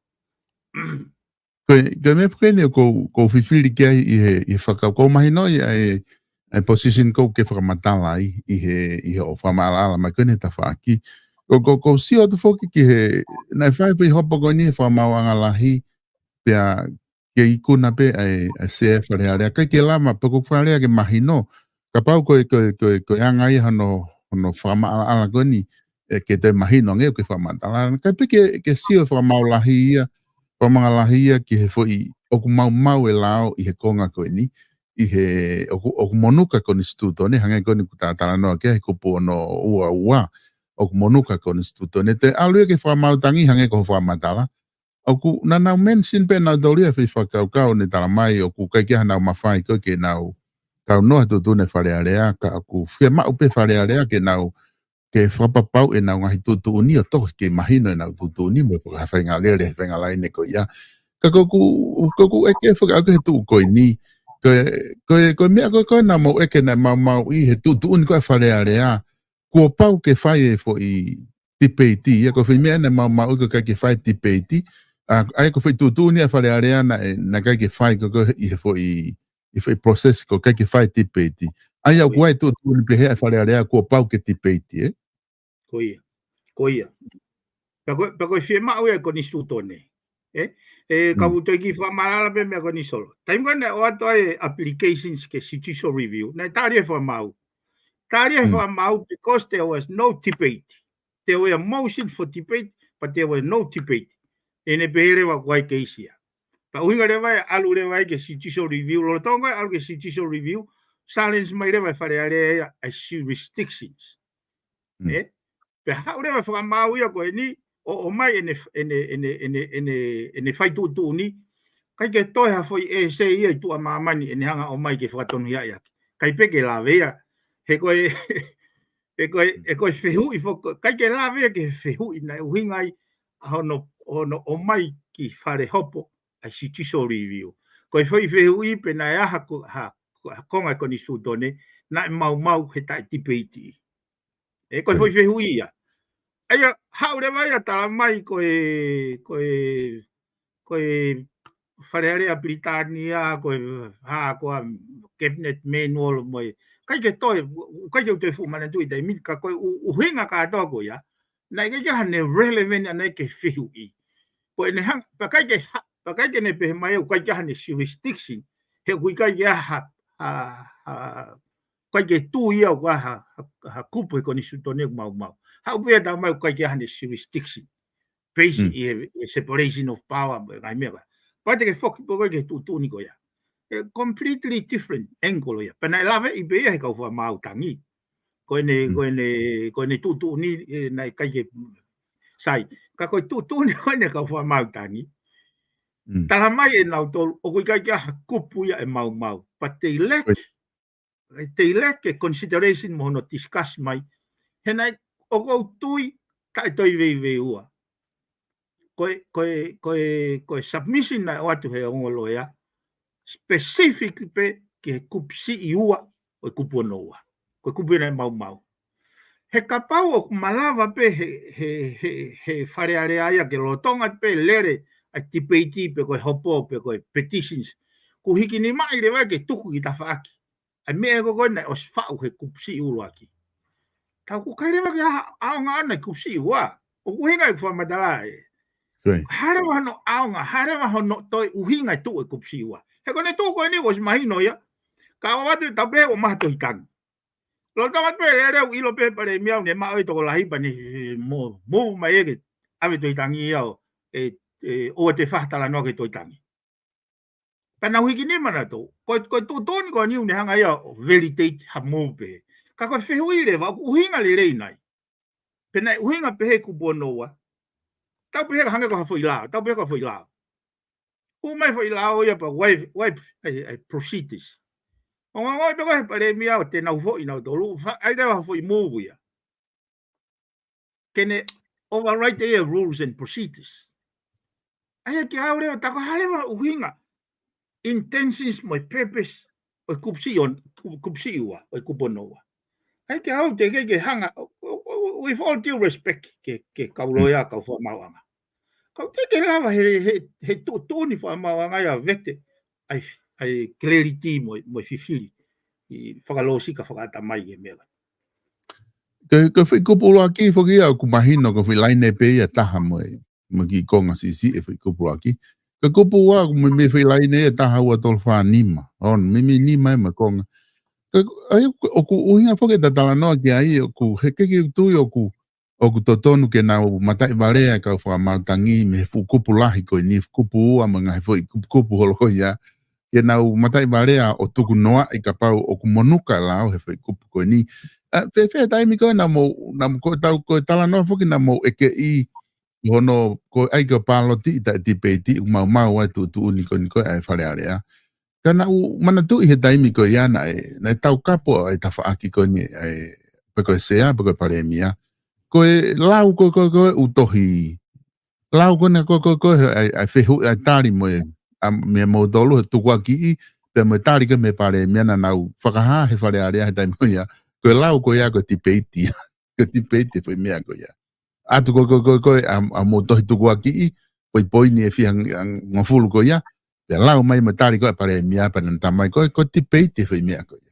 Ko e, ko e meʻa pē ko eni ʻoku ou, ʻoku ou fifili ki ai ʻi he, ʻi he fakakaukau mahino ia ʻa e, ʻa e position ʻoku ke fakamatala ai ʻi he, ʻi he ʻo fakamaʻalaʻala mai ko eni he tafaʻaki. ʻOku, ʻoku, ʻoku ou sio atu foki ki he, naʻe fai pē hopo ko eni he fakamaauʻanga lahi, pea ke ikuna pē ʻa e, ʻa e Sea Fale Alea. ʻIkai ke lava, pe ko e Fale Alea ke mahino. Kapau ko e, ko e, ko e, ko e anga ia hono, hono fakamaʻalaʻala ko eni, ʻe ke toe mahino ange ʻoku ke fakamatala. ʻIkai pē ke, ke sio fakamaau lahi ia, fakamaauʻanga lahi ia ki he foʻi, ʻoku maumau e lao ʻi he konga ko eni, ʻi he, ʻoku, ʻoku monuka konisitūtone, hangē ko eni ʻoku ta talanoa ki ai he kupu ono ua ua, ʻoku monuka konisitūtone. Te ʻalu ia ke fakamaau tangi hangē ko hoʻo fakamatala, ʻoku naʻa nau mention pē nautolu ia he foʻi fakakaukau ne tala mai ʻoku ʻikai ke ʻi ai hanau mafai ko ē ke nau kaunoa he tuʻutuʻuni Fale Alea, ka ʻoku fiemaʻu pē Fale Alea ke nau, ke fakapapauʻi ʻenau ngaahi tuʻutuʻuni ʻo tohi ke mahino ʻenau tuʻutuʻuni mo e paka fainga lele, fainga laine ko ia. Ka ko ʻeku, ko ʻeku ʻeke fakakaukau he tuʻu ko eni, ko e, ko e, ko e meʻa ko ē ko ē naʻa mou ʻeke naʻe maumauʻi he tuʻutuʻuni ko ē Fale Alea, kuo pau ke fai e foʻi tipeiti, ia ko e foʻi meʻa naʻe maumauʻi ko e ʻikai ke fai tipeiti, ʻa, ʻa ia ko e foʻi tuʻutuʻuni ʻa Fale Alea naʻe, naʻe ʻikai ke fai ko ē ʻi he foʻi, ʻi he foʻi process ko e ʻikai ke fai tipeiti. ʻA ia ʻoku ʻi ai e tuʻutuʻuni pehē ʻa Fale Alea kuo pau ke tipeiti, ē? Ko ia. Ko ia. Pea ko, pea ko e fiemaʻu ia e konisitūtone. Ē? ʻE, ka Mm. u toe kiʻi fakamaʻalaʻala pē meʻa ko eni Solo. Taimi ko ē naʻe ʻoatu ai e applications ki he judicial review, naʻe tali e fakamaau. Tali e Mm. fakamaau because there was no debate. There were a motion for debate, but there was no debate. ʻEne pehē leva ko e case ia. Pea ʻuhinga leva ia, ʻalu leva ia ki he judicial review, lolotonga ia ʻalu ki he judicial review, challenge mai leva e Fale Alea ia ʻa e jurisdictions. Mm. Ē? Pea haʻu leva e fakamaau ia ko eni, ʻo, ʻomai ʻene, ʻene, ʻene, ʻene, ʻene, ʻene fai tuʻutuʻuni, ʻikai ke toe ha foʻi essay ia ʻi tuʻa māmani ʻene hanga ʻo ʻomai ke fakatonuhiaʻi ʻaki. ʻIkai pē ke lave ia, he ko e, he ko e, he ko e fehuʻi foki, ʻikai ke lave ia ki he fehuʻi naʻe ʻuhinga ai ʻa hono, hono ʻomai ki Fale Hopo ʻa e judicial review. Ko e foʻi fehuʻi pe naʻe ʻi ai ha ko, ha, ha konga e konisitūtone, naʻe maumau he taʻe tipeiti. Ē, ko e Ko e. foʻi fehuʻi ia. ʻA ia, haʻu leva ia tala mai ko e, ko e, ko e Fale Alea Pilitānia, ko e, ha, ko e cabinet manual mo e. ʻIkai ke toe, ʻikai ke u toe fuʻu manatuʻi taimi, ka ko e ʻu-, ʻuhinga kātoa ko ia. Naʻe ʻikai ke ʻi ai hano relevant ʻaʻana ki he fehuʻi. Ko ʻene hang-, pea ʻikai ke ha-, pea ʻikai ke ne pehē mai ʻoku ʻikai ke ʻi ai hano jurisdiction. He ʻoku ʻikai ke ʻi ai ha, ha, ha, ʻikai ke tui ia ʻoku ʻi ai ha, ha, ha kupu he konisitūtone ʻoku maumau. Haʻu pē ia tala mai ʻoku ʻikai ke ʻi ai hano jurisdiction. Based Mm. ʻi he, he separation of power, mo e ngaahi meʻa ko ē. Pea te ke foki pē ko ē ki he tuʻutuʻuni ko ia. E completely different angle ia. Pea naʻe laveʻi pē ia he kau fakamaau tangi. Ko ʻene, Mm. ko ʻene, ko ʻene tuʻutuʻuni, ē, naʻe ʻikai ke sai. Ka ko e tuʻutuʻuni ko ʻene kau fakamaau tangi. Mm. Tala mai ʻe nautolu, ʻoku ʻikai ke ʻi ai ha kupu ia ʻe maumau. But they lack, Right. they lack e consideration mo hono discuss mai. He naʻe, ʻoku ou tui, taʻe toe veiveiua. Ko e, ko e, ko e, ko e submission naʻe ʻoatu he ongo loea, specific pē ki he kupu siʻi ua, ʻo e kupu ono ua. Ko e kupu ia naʻe maumau. He kapau ʻoku malava pē he, he, he, he Fale Alea ia ke lolotonga pē lele ʻa e tipeiti pe ko e hopo pe ko e petitions, kuo hiki nimaʻi leva ke tuku ki tafaʻaki ʻa e meʻa ko ē naʻe ʻosi faʻu he kupu siʻi ʻuluaki. Tau ʻoku ʻikai leva ke ʻa-, ʻaonga ʻana e kupu siʻi ua. ʻOku ʻuhinga e fakamatala ē. Hā leva hono ʻaonga, hā leva hono toe ʻuhinga e tuʻu e kupu siʻi ua. He ko ʻene tuʻu ko eni kuo ʻosi mahino ia. Ka ʻoatu ʻe tau pehē ʻoku maha Tohi Tangi. Lolotonga pē lele ʻoku ʻilo pē Palēmia ʻoku ne maʻu e tokolahi pea ne mo, mo mai ʻe ke ʻave Tohi Tangi ia ʻo, ʻe, ʻe, ʻoua te fakatalanoa ki he Tohi Tangi. Pea nau hiki nima nautolu. Ko e, ko e tuʻutuʻuni ko eni ʻoku ne hanga ia ʻo validate ha move pē. Ka ko e fehuʻi leva, ʻoku ʻuhinga lelei nai. Pe naʻe ʻuhinga pehē kupu ono ua. Tau pehē ka hangē ko ha foʻi lao, tau pehē ko ha foʻi lao. Hū mai foʻi lao ia pea wipe, wipe, ai, ai, procedures. ʻO ngangoi pē ko e Palēmia ʻo te nau foʻi nautolu, fa-, ʻai leva ha foʻi move ia. Ke ne override e rules and procedures. ʻAi ke ʻalu leva, tā ko e hā leva ʻuhinga, intentions mo e purpose ʻo e kupu siʻi on-, ku-, kupu siʻi ua, ʻo e kupu ono ua. ʻAi ke ʻalu te ke, ke hanga, o, o, o, with all due respect, ke, ke kau loea, kau fakamaauʻanga. Kau te ke lava he, he, he tuʻutuʻuni fakamaauʻanga ia vete, ʻai, ʻai clarity mo, mo e fifili, ʻi fakalōsika fakaʻatamai ke meʻa. Ko e, ko e foʻi kupu ʻuluaki foki ia ʻoku mahino ko e foʻi laine pē ia ʻe taha mo e, mo e kiʻi konga siʻisiʻi e foʻi kupu ʻuluaki. Ko e kupu ua ʻoku meimei foʻi laine ia ʻe taha, ua, tolu, fā, nima. ʻOno, meimei nima ia mo e konga. Ko e, ʻai, ʻoku ʻuhinga foki e talanoa ki ai, ʻoku he keke tui ʻoku, ʻoku totonu ke nau mataʻi valea e kau fakamaau tangi mei he fuʻu kupu lahi ko eni, kupu ua mo e ngaahi foʻi kupu, kupu holo ko ia. Ke nau mataʻi valea ʻo tuku noaʻi kapau ʻoku monuka e lao he foʻi kupu ko eni. ʻA, fēfē taimi ko ē naʻa mou, naʻa mou ko e tau, ko e talanoa foki naʻa mou ʻekeʻi hono, ko e ʻai ke pāloti ʻi taʻe tipeiti ʻoku maumau ai tuʻutuʻuni ko eni ko ē ʻa e Fale Alea. Ka naʻa ku manatuʻi he taimi ko ia naʻe, naʻe taukapo ʻa e tafaʻaki ko eni, ʻa e, pe ko e sea, pe ko e Palēmia. Ko e lau ko, ko, ko e ʻū tohi lau ko ena ko, ko, ko, ʻa e, ʻa e fehuʻi, ʻa e tali mo e, ʻa, meia moutolu he tukuakiʻi, pea mo e tali ko ē mei he Palēmia naʻa nau fakahā he Fale Alea he taimi ko ia. Ko e lau ko ia ko e tipeiti ia. Ko e tipeiti e foʻi meʻa ko ia. ʻAtu ko, ko, ko, ko, ʻa, ʻa mou tohi tukuakiʻi, ko e poini ʻe fiha ng-, ng-, ngofulu ko ia, pea lau mai mo e tali ko ē ʻa e Palēmia, pea naʻa na tā mai ko e, ko e tipeiti e foʻi meʻa ko ia.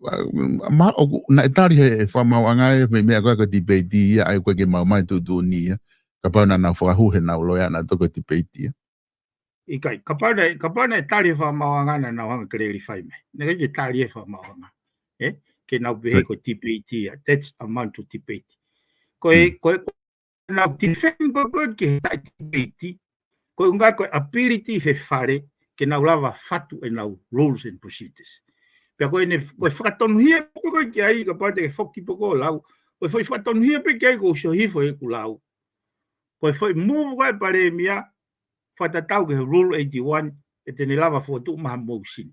ʻA, ma, ʻoku, naʻe tali he fakamaauʻanga e foʻi meʻa ko ē ko e tipeiti ia, ʻai ko e ke maumau e tuʻutuʻuni ia. Kapau naʻa nau fakahū he nau loea naʻa toko tipeiti ia. ʻIkai, kapau naʻe, kapau naʻe tali he fakamaauʻanga naʻa nau hanga clarify mai. Naʻe ʻikai ke tali he fakamaauʻanga. Ē? Ke nau pehē ko e tipeiti ia. That's amount to debate. Ko e, ko e, nau defend ko, ko e ki he taʻe tipeiti. Ko e ʻuhinga ko e ability he Fale ke nau lava fatu ʻenau rules and procedures. Pea ko ʻene, ko e fakatonuhia ko, ko e ki ai kapau te ke foki pē ko lau. Ko e foʻi fakatonuhia pē ki ai ko e uso hifo ʻeku lau. Ko e foʻi move ko ē ʻa e Palēmia, fakatatau ki he Rule eighty-one, ʻe te ne lava fokotuʻu mai ha motion.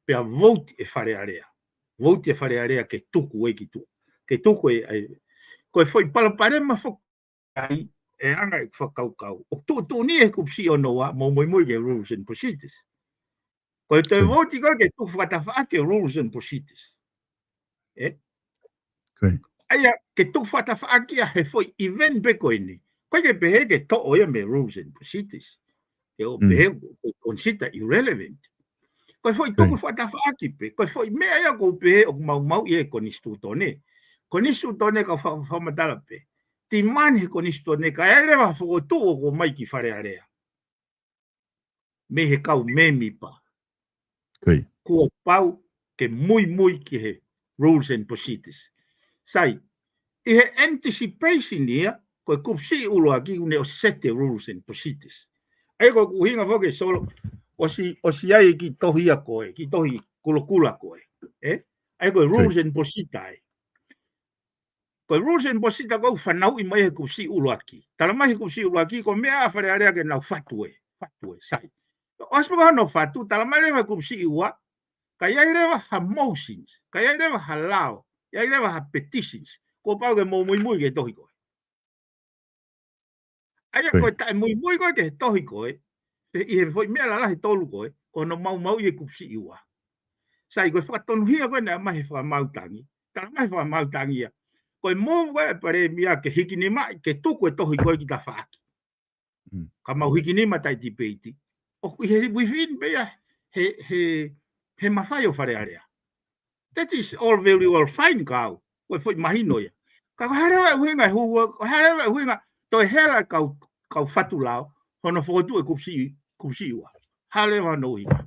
Pea vote e Fale Alea. Vote e Fale Alea ke tuku e ki tuʻa. Ke tuku e, ʻai, ko e foʻi palopalema foki ai, ʻe anga e fakakaukau. ʻOku tuʻutuʻuni he kupu siʻi ono ua, mou muimui ki he rules and procedures. Ko e toe vote ko ē ke tuku fakatafaʻaki e rules and procedures. Ē? ʻAi ia, ke tuku fakatafaʻaki ia he foʻi event pē ko eni. Ko e ke pehē ke toʻo ia mei he rules and procedures. Ke ʻo pehē ko e consider irrelevant. Ko e foʻi tuku fakatafaʻaki pē, ko e foʻi meʻa ia ʻoku pehē ʻoku maumauʻi e konisitūtone. Konisitūtone ka fa-, fakamatala pē. Demand he konisitūtone ka ʻe leva fokotuʻu ʻo ʻomai ki Fale Alea. Mei he kau mēmipa. Kuo pau ke muimui ki he rules and procedures. Sai, ʻi he anticipation ia, ko e kupu siʻi ʻuluaki ʻoku ne ʻosi set e rules and procedures. ʻAi ko e ʻuhinga foki Solo, ʻosi, ʻosi ʻai e kiʻi tohi ia ko ē, kiʻi tohi kulokula ko ē. Ē? ʻAi ko e rules and procedure ai. Ko e rules and procedure ko ē ʻoku fanauʻi mai he kupu siʻi ʻuluaki. Tala mai he kupu siʻi ʻuluaki, ko e meʻa ʻa Fale Alea ke nau fatu ē, fatu ē, sai. ʻOsi pē ko hono fatu, tala mai leva he kupu siʻi ua, ka ʻi ai leva ha motions, ka ʻi ai leva ha lao, ʻi ai leva ha petitions, kuo pau ke mou muimui ki he tohi ko ē. ʻAi ia ko e taʻe muimui ko ē ki he tohi ko ē, ʻi he foʻi meʻa lalahi ʻe tolu ko ē, ko hono maumauʻi e kupu siʻi ua. Sai, ko e fakatonuhia ko ē naʻe ʻomai he fakamaau tangi. Tala mai he fakamaau tangi ia. Ko e move ko ē ʻa e palēmia ke hikinimaʻi, ke tuku e tohi ko ē ki tafaʻaki. Mm. Ka mau hikinima taʻe tipeiti. ʻOku ʻi he within pē ia he, he, he mafai ʻo Fale Alea. That is all very well fine, kau. Ko e foʻi mahino ia. Ka ko e hā leva e ʻuhinga e hū, ko e hā leva e ʻuhinga toe hela e kau, kau fatu lao, hono fokotuʻu e kupu siʻi, kupu siʻi ua. Hā leva hono ʻuhinga.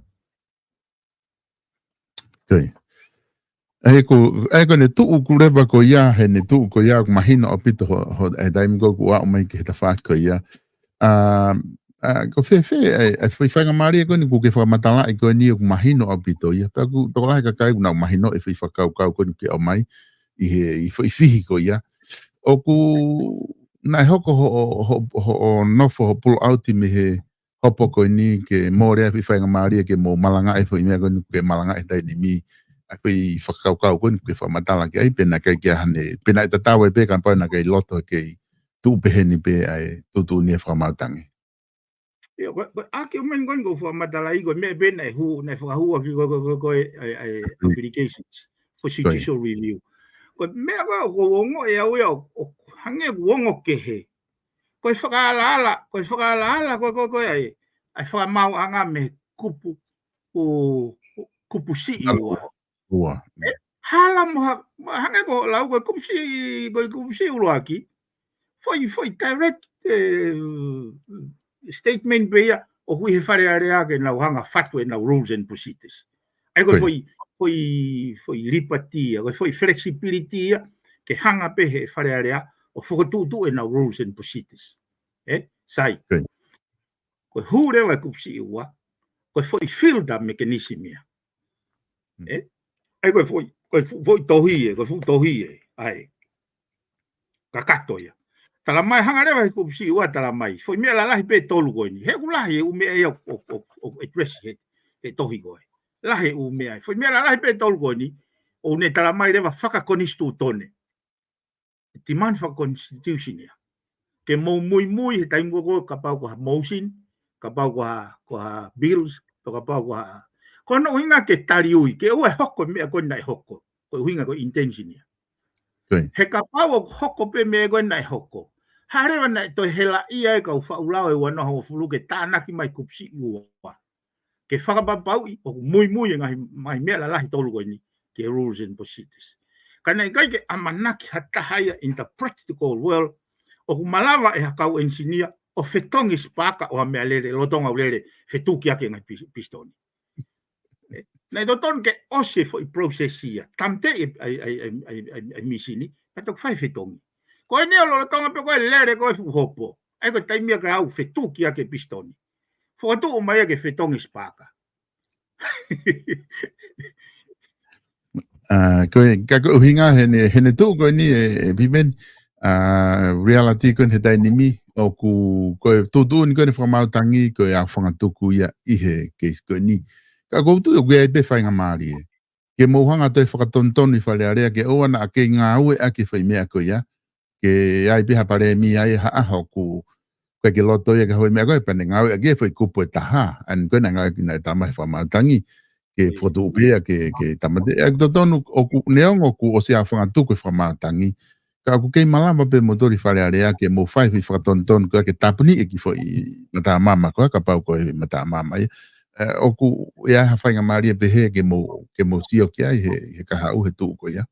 Ko ia. ʻA ia ko, ʻa ia ko ʻene tuʻu ʻoku leva ko ia, heʻene tuʻu ko ia, ʻoku mahino ʻaupito ho, ho, he taimi ko ē ʻoku aʻu mai ki he tafaʻaki ko ia. ʻA, ʻa, ko fēfē, ʻa e, ʻa e foʻi faingamālie ko eni ʻoku ke fakamatalaʻi ko eni ʻoku mahino ʻaupito ia. Pea ʻoku tokolahi e kakai ʻoku nau mahino e foʻi fakakaukau ko eni ʻoku ke ʻomai ʻi he, ʻi he foʻi fihi ko ia. ʻOku, naʻe hoko ho, ho, ho, ho nofo ho pull out mei he hopo ko eni ke mole ʻa e foʻi faingamālie ke mou malangaʻi e foʻi meʻa ko eni ʻoku ke malangaʻi he taimi ni, ʻa e foʻi fakakaukau ko eni ʻoku ke fakamatala ki ai, pe naʻe ʻikai ke ʻi ai hane, pe naʻe tatau ai pē kapau naʻe ʻikai loto ke tuʻu pehē ni pē ʻa e tuʻutuʻuni ʻa e fakamaau tangi. ʻIo, ko, ko e argument ko eni ʻoku ou fakamatalaʻi ko e meʻa pē naʻe hū, naʻe fakahū ʻaki ko, ko, ko, ko e, ʻa e, ʻa e applications for judicial review. Ko e meʻa ko ē ʻoku ou ongoʻi ʻe au ia ʻo, ʻo hangē ʻoku ongo kehe. Ko e fakaalaala, ko e fakaalaala, ko, ko, ko e ʻa e, ʻa e fakamaauʻanga mei he kupu, ʻo, kupu siʻi ua. Ua. ʻE, hala mo ha, mo hangē ko e lau ko e kupu siʻi, ko e kupu siʻi ʻuluaki. Foʻi, foʻi direct, eh, statement pē ia, ʻoku ʻi he Fale Alea ke nau hanga fatu ʻenau rules and procedures. ʻA ia ko e foʻi, foʻi, foʻi liberty ia, ko e foʻi flexibility ia, ke hanga pē he Fale Alea ʻo fokotuʻutuʻu ʻenau rules and procedures. ʻE, sai. Ko e hū leva e kupu siʻi ua, ko e foʻi filter mechanism ia. ʻE, ʻa ia ko e foʻi, ko e fu-, foʻi tohi ē, ko e fuʻu tohi ē, ʻa e. Kakato ia. Tala mai hanga leva he kupu siʻi ua tala mai. Foʻi meʻa lalahi pē tolu ko eni. He ʻoku lahi e ʻū meʻa ia ʻo, ʻo, ʻo, ʻo address he, he tohi ko ē. Lahi e ʻū meʻa. Foʻi meʻa lalahi pē tolu ko eni. ʻOku ne tala mai leva fakakonisitūtone. Demand fakaconstitution ia. Ke mou muimui he taimi ko ē kapau ko ha motion, kapau ko ha, ko ha bills, pe kapau ko ha. Ko hono ʻuhinga ke taliui, ke ʻoua ʻe hoko e meʻa ko ē naʻe hoko. Ko e ʻuhinga ko e intention ia. He kapau ʻoku hoko pē meʻa ko ē naʻe hoko. Hā leva naʻe toe helaʻia e kau faʻu lao ʻe ua noa hongofulu ke tānaki mai kupu siʻi ua. Ke fakapapauʻi ʻoku muimui e ngaahi, ngaahi meʻa lalahi tolu ko eni ki he rules and procedures. Ka naʻe ʻikai ke ʻamanaki ha taha ia in the practical world, ʻoku malava ʻe ha kau engineer ʻo fetongi spark ʻo ha meʻalele, lolotonga ʻoku lele, fetuki ʻaki e ngaahi pis-, pisitoni. ʻE, naʻe totonu ke ʻosi e foʻi process ia. Tāmateʻi e, ʻa e, ʻa e misini, pea toki fai fetongi. Ko eni ʻo lolotonga pē ko e lele ko e fuʻu hopo. ʻA ia ko e taimi ia ke aʻu fetuki ʻaki e pisitoni. Fokotuʻu mai ia ke fetongi spark. ʻA, ko e, ka ko e ʻuhinga heʻene, heʻene tuʻu ko eni ē, ē Piveni, ʻa, reality ko eni he taimi ni, ʻoku, ko e tuʻutuʻuni ko eni fakamaau tangi, ko e ʻaofangatuku ia ʻi he case ko eni. Ka ʻoku ou tui ʻoku ʻi ai pē faingamālie. Ke mou hanga toe fakatonutonu ʻi Fale Alea ke ʻoua naʻa kei ngāueʻaki e foʻi meʻa ko ia. Ke ʻi ai pē ha palēmia ia ha ʻaho ʻoku ʻikai ke loto ia ke hoko e meʻa ko ē pea ne ngāueʻaki e foʻi kupu ʻe taha. ʻA ia ko ē naʻe ngāueʻaki naʻe tala mai he fakamaau tangi. Ke fokotuʻu pē ia ke, ke tāmateʻi. ʻA ia ʻoku totonu ʻoku neongo ʻoku ʻosi ʻaofangatuku e fakamaau tangi. Ka ʻoku kei malava pē moutolu ʻi Fale Alea ke mou fai foʻi fakatonutonu ko ia ke tāpuniʻi e kiʻi foʻi mataʻamama ko ia kapau ko e mataʻamama ia. ʻE, ʻoku ʻi ai ha faingamālie pehē ke mou, ke mou sio ki ai he, he kahaʻu he tuʻu ko ia.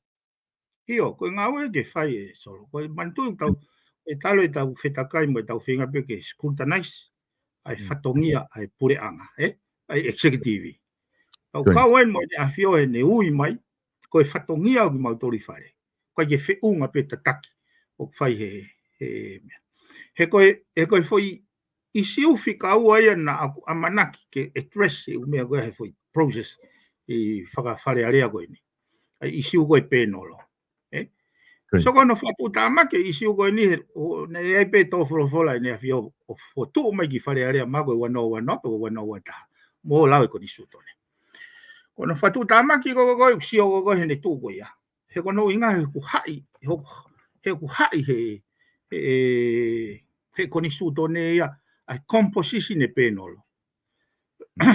ʻIo, ko e ngāue ke fai ē Solo. Ko e manatuʻi tau, ʻe talu ʻetau fetakai mo ʻetau feinga pē ke scrutinize ʻa e fatongia ʻa e puleʻanga, ē? ʻA e executive. Tau kau ai mo ʻEne ʻAfio heʻene ui mai, ko e fatongia ʻo kimautolu ʻi Fale. ʻIkai ke feʻunga pē tataki ʻoku fai he, he meʻa. He ko e, he ko e foʻi ʻisiu fika ua ia naʻa ku ʻamanaki ke address e ʻū meʻa ko ē he foʻi process ʻi faka-Fale Alea ko eni. ʻA e ʻisiu ko e pēnolo. Ē? So ko hono fakatuʻutāmaki e ʻisiu ko eni he, ʻo, naʻe ʻi ai pē tō folofola ʻEne ʻAfio ʻo fokotuʻu mai ki Fale Alea ma ko e ua noa ua noa pe ua noa ua taha. Mo lau e konisitūtone. Ko hono fakatuʻutāmaki ko, ko, ko, ʻoku sio ko, ko, heʻene tuʻu ko ia. He ko hono ʻuhinga he ʻoku haʻi, he ʻoku, he ʻoku haʻi he, he, he konisitūtone ia, ʻa e composition e pēnolo. ʻI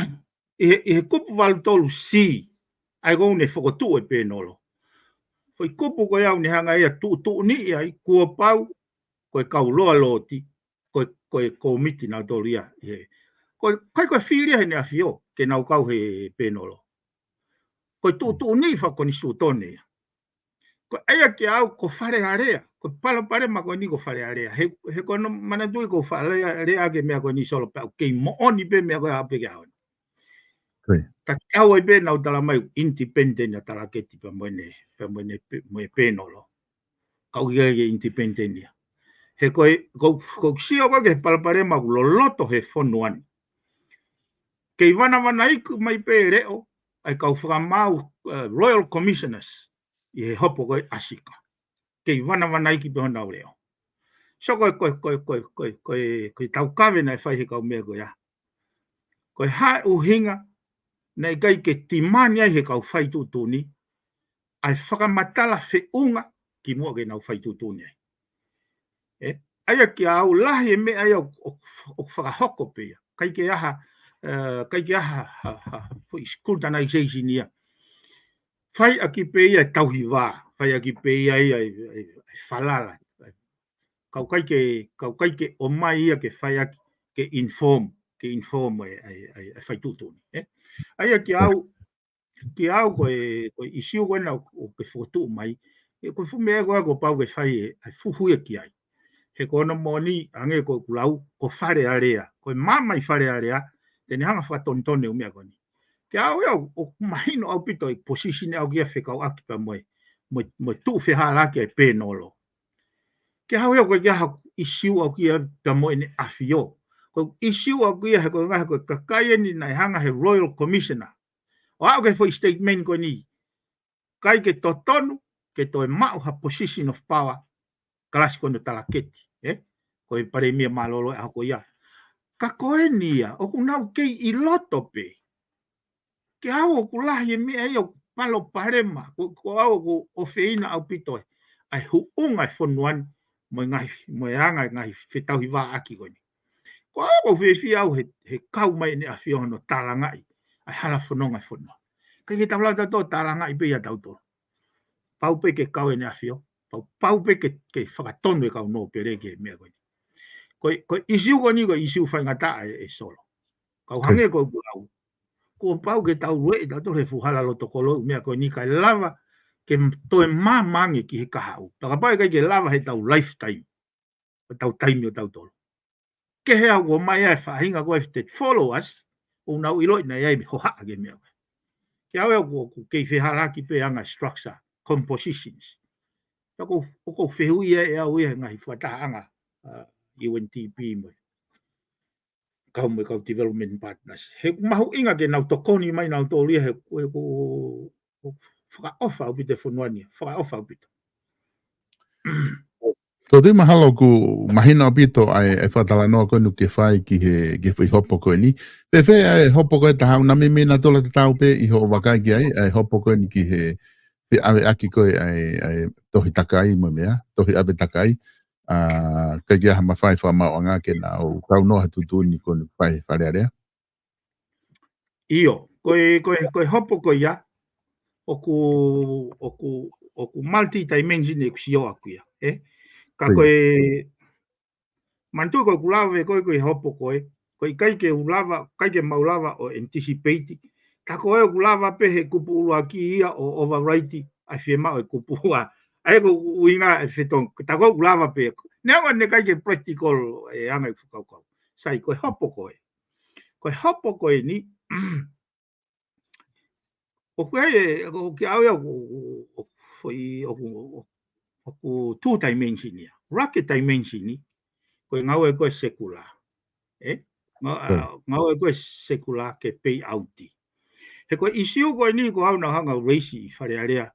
he, ʻi he kupu valu tolu C, ʻa ia ko ʻene fokotuʻu e pēnolo. Ko e kupu ko ia ʻoku ne hanga ia ʻo tuʻutuʻuni ai kuo pau, ko e kau loalooti, ko e, ko e kōmiti nautolu ia. ʻI he, ko e, ʻikai ko e fili ia ʻe heʻene ʻAfio ke nau kau he pēnolo. Ko e tuʻutuʻuni fakakonisitūtone ia. Ko e ʻai ia kiate au ko Fale Alea, ko e palopalema ko eni ko Fale Alea. He, he ko hono manatuʻi ko Fale Alea ke meʻa ko eni Solo pea ʻoku kei moʻoni pē meʻa ko ia pē ke aon. Ka kau ai pē nau tala mai independent ʻa Talaketi pea mo ʻene, pea mo ʻene pe-, mo e pēnolo. Kau ia ke independent ia. He ko e, ko, ko sio ko e palopalema ʻoku loloto he fonua ni. Kei vanavanaiki mai pē leʻo, ʻa e kau fakamaau, eh, Royal Commissioners, ʻi he hopo ko e ʻAsika. Kei vanavanaiki pē honau leʻo. So ko e, ko e, ko e, ko e, ko e, ko e, ko e taukave naʻe fai he kau meʻa ko ia. Ko e hā e ʻuhinga, naʻe ʻikai ke timani ai he kau fai tuʻutuʻuni, ʻa e fakamatala feʻunga kimuʻa ke nau fai tuʻutuʻuni ai. ʻE, ʻai ia kiate au lahi e meʻa ia ʻoku, ʻoku, ʻoku fakahoko pē ia. ʻIkai ke ʻi ai ha, eh, ʻikai ke ʻi ai ha, ha, ha, foʻi scrutinization ia. Fai ʻaki pē ia e tauhi vā, fai ʻaki pē ia ia e, e, e falala. Kau ʻikai ke, kau ʻikai ke ʻomai ia ke fai ʻaki, ke inform, ke inform e, e, e, e fai tuʻutuʻuni, ē? ʻAi ia kiate au, kiate au ko e, ko e ʻisiū ko ena ʻoku ke fokotuʻu mai, ʻe ko e fuʻu meʻa ko ē kuo pau ke fai e, e fuhu ia ki ai. He ko hono moʻoni, hangē ko ʻeku lau, ko Fale Alea, ko e maama ʻi Fale Alea, te ne hanga fakatonutonu e ʻū meʻa ko eni. Kiate au ia, ʻoku mahino ʻaupito e position ʻaʻaku ia fekauʻaki pea mo e, mo e, mo e tuʻu fehālaaki ʻa e pēnolo. Kiate au ia ʻoku ʻikai ke ʻi ai ha ʻisiū ʻaʻaku ia pea mo ʻEne ʻAfio. Ko e ʻisiū ʻaʻaku ia he ko e ngaahi ko e kakai eni naʻe hanga he Royal Commissioner ʻo aʻu ki he foʻi statement ko eni. ʻIkai ke totonu ke toe maʻu ha position of power, kalasi ko eni ʻo Talaketi, ē? Ko e palēmia mālōlō ʻaho ko ia. Ka ko eni ia, ʻoku nau kei ʻi loto pē. Kiate au ʻoku lahi e meʻa ia ʻoku palopalema, ko, ko au ʻoku ʻofeina ʻaupito e, ʻa e huʻunga e fonua ni, mo e ngaahi, mo e anga e ngaahi fetauhi vā ʻaki ko eni. Ko au ʻoku fiefia au he, he kau mai ʻEne ʻAfio hono tālangaʻi ʻa e hala fononga e fonua. ʻIkai ke tau lava tautolu ʻo tālangaʻi pē ia tautolu. Pau pē ke kau ʻEne ʻAfio, pau, pau pē ke, ke fakatonu e kau nōpele ki he meʻa ko eni. Ko e, ko e ʻisiū ko eni, ko e ʻisiū faingataʻa ē, ē Solo. Kau hangē ko ʻeku lau. Kuo pau ke tau lueʻi tautolu he fuʻu hala loto kolo e ʻū meʻa ko eni kae lava ke toe maama ange ki he kahaʻu. Pea kapau ʻe ʻikai ke lava he tau lifetime. ʻO tau taimi ʻo tautolu. Kehe au ʻoku ʻomai ʻa e faʻahinga ko e te followers, ʻoku nau ʻiloʻi naʻe ʻi ai e hohaʻa ki he meʻa ko ē. Kiate au ʻoku, ʻoku kei fehālaaki pē anga structure, compositions. Ka ʻoku, ʻoku ou fehuʻia ʻe au ia he ngaahi fakatahaʻanga, uh, U N D P mo e kau mo e kau development partners. He ʻoku mahuʻinga ke nau tokoni mai nautolu ia he, he ʻoku, ʻoku fakaʻofa ʻaupito e fonua ni, fakaʻofa ʻaupito. Ko te mahalo ʻoku mahino ʻaupito ʻa e, ʻa e fakatalanoa ko eni ʻoku ke fai ki he, ki he foʻi hopo ko eni. Pea fēfē ʻa e hopo ko e taha ʻoku na meimei na tola tatau pē ʻi hoʻo vakai ki ai, ʻa e hopo ko eni ki he, feʻaveʻaki ko e, ʻa e, ʻa e tohi takai mo e meʻa, tohi ʻave takai, ʻa, ʻikai ke ʻi ai ha mafai fakamaauʻanga ke na ō ʻo kaunoa ha tuʻutuʻuni ko eni ʻoku fai he Fale Alea. ʻIo, ko e, ko e, ko e hopo ko ia, ʻoku, ʻoku, ʻoku multi-dimension ʻeku sio ʻaʻaku ia, ē? Ka ko e, manatuʻi ko ʻeku lave ko e, ko e hopo ko e, ko e ʻikai ke u lava, ʻikai ke mau lava ʻo anticipate, ka ko e ʻoku lava pē he kupu ʻuluaki ia ʻo override ʻa e fiemaʻu e kupu ua. ʻA ia ko e ʻuhinga e fetongi, ka ko e ʻoku lava pē. Neongo ʻene ʻikai ke practical e anga e fakakaukau. Sai, ko e hopo ko e. Ko e hopo ko eni, ʻoku ʻi ai e, ʻoku kiate au ia, ʻoku, ʻoku, ʻoku foʻi, ʻoku, ʻoku, ʻoku two dimension ia. Rugged dimension ni, ko e ngāue ko e secular. Ē? Ngā-, ʻa, ngāue ko e secular ke pay out. He ko e ʻisiū ko eni ko au naʻa ku hanga ʻo raise ʻi Fale Alea.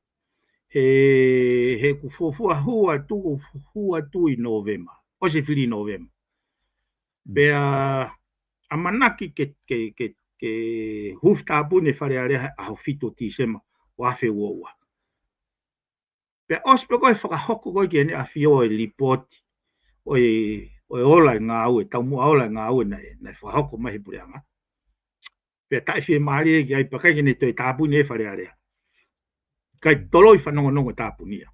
He, he ʻoku fuofua hū atu, ʻoku fuofua hū atu ʻi Nōvema. ʻOsi e fili ʻi Nōvema. Pea ʻamanaki ke, ke, ke, ke huufi tāpuni e Fale Alea he ʻaho fitu ʻo Tīsema ʻo afe ua ua. Pea ʻosi pē ko e fakahoko ko e ki heʻene ʻafio e lipooti ʻo e, ʻo e ola e ngāue, taumuʻa ola e ngāue naʻe, naʻe fakahoko mai he puleʻanga. Pea taʻefiemālie ki ai pea ʻikai ke ne toe tāpuni e Fale Alea. Kae toloi fanongonongo tāpuni ia.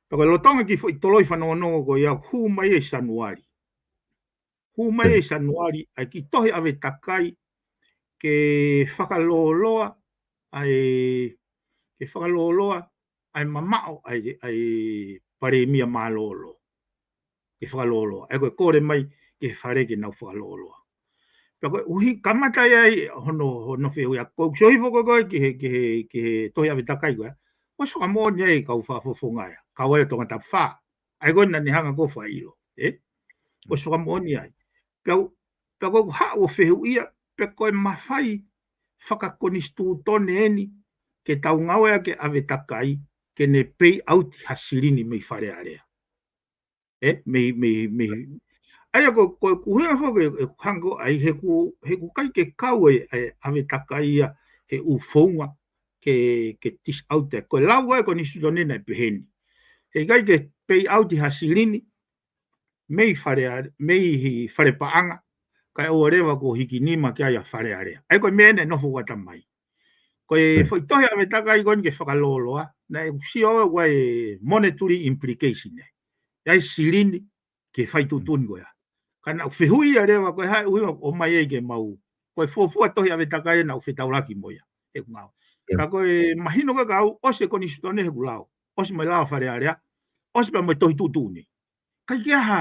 Pea ko e lolotonga e kiʻi foʻi toloi fanongonongo ko ia, hū mai ʻi Sanuali. Hū mai ʻi Sanuali ʻa e kiʻi tohi ʻave takai ke fakalōloa ʻa e, ke fakalōloa ʻa e mamaʻo ʻa e, ʻa e palēmia mālōlō. Ke fakalōloa. ʻA ia ko e kole mai ki he fale ke nau fakalōloa. Pea ko e ʻuhi kamata ia ai hono, hono fehuʻi ʻa ko e sio hifo ko ē ki he, ki he, ki he tohi ʻave takai ko ia. ʻOsi fakamoʻoni ai kau fakafofonga ia. Kau ai ʻa Tongatapu fā. ʻA ia ko ē naʻa ne hanga ko ē ʻo fakaʻilo. ʻE? ʻOsi fakamoʻoni ai. Pea u, pea ko ʻeku haʻu ʻo fehuʻia, pe ko e mafai fakakonisitūtone eni, ke tau ngāueʻaki e ʻave takai, ke ne pay out ha silini mei Fale Alea. ʻE, mei, mei, mei. ʻA ia ko, ko, ko e ʻuhinga foki ʻeku hanga ko ē ai he ʻoku, he ʻoku ʻikai ke kau e, e ʻave takai ia he ʻū founga ke, ke dish out ē. Ko e lau ʻa e konisitūtone naʻe pehē ni. He ʻikai ke pay out ha silini mei Fale A-, mei he Fale Paʻanga, kae ʻoua leva kuo hiki nima ki ai ʻa Fale Alea. ʻA ia ko e meʻa naʻe nofo ʻi ʻatamai. Ko e foʻi tohi ʻave takai ko eni ke fakalōloa, naʻe ʻosi ʻosi ʻa e monetary implication ē. ʻA e silini ke fai tuʻutuʻuni ko ia. Ka naʻa ku fehuʻia leva ko e hā e ʻuhinga ʻoku ʻomai ai ke mau. Ko e fuofua tohi ʻave takai naʻa ku fetaulaki mo ia. ʻE ngau. Ka ko e mahino ko ē ka au, ʻosi e konisitūtone he ʻoku lau. ʻOsi mo e lau ʻa Fale Alea. ʻOsi pea mo e tohi tuʻutuʻuni. ʻIkai ke ʻi ai ha,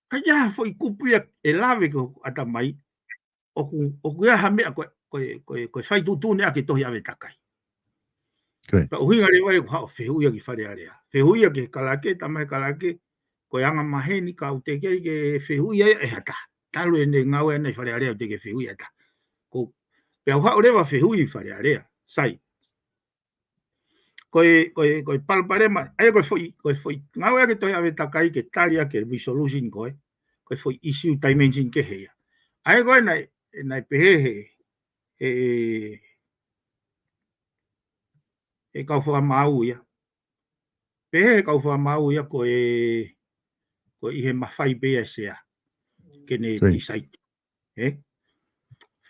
ʻikai ke ʻi ai ha foʻi kupu ia ʻe lave ki hoku ʻatamai. ʻOku, ʻoku ʻi ai ha meʻa ko e, ko e, ko e, ko e fai tuʻutuʻuni ʻaki e tohi ʻave takai. Pea ʻuhinga leva ʻeku haʻu ʻo fehuʻia ki Fale Alea. Fehuʻia ki he kalake, tama he kalake, ko e anga maheni ka u teʻeki ke fehuʻia ʻe ha taha. Talu ʻene ngāue ʻana ʻi Fale Alea u teʻeki fehuʻia ʻe ha taha. Ko, pea u haʻu leva fehuʻi Fale Alea. Sai. Ko e, ko e, ko e palopalema, ʻa ia ko e foʻi, ko e foʻi, ngāueʻaki e tohi ʻave takai ke tali ʻaki e resolution ko ē, ko e foʻi issue dimension kehe ia. ʻA ia ko ē naʻe, naʻe pehē he, he, he kau fakamaau ia. Pehē he kau fakamaau ia ko e, ko e ʻi he mafai pē ia ʻa e sea. Ke ne decide. ʻE?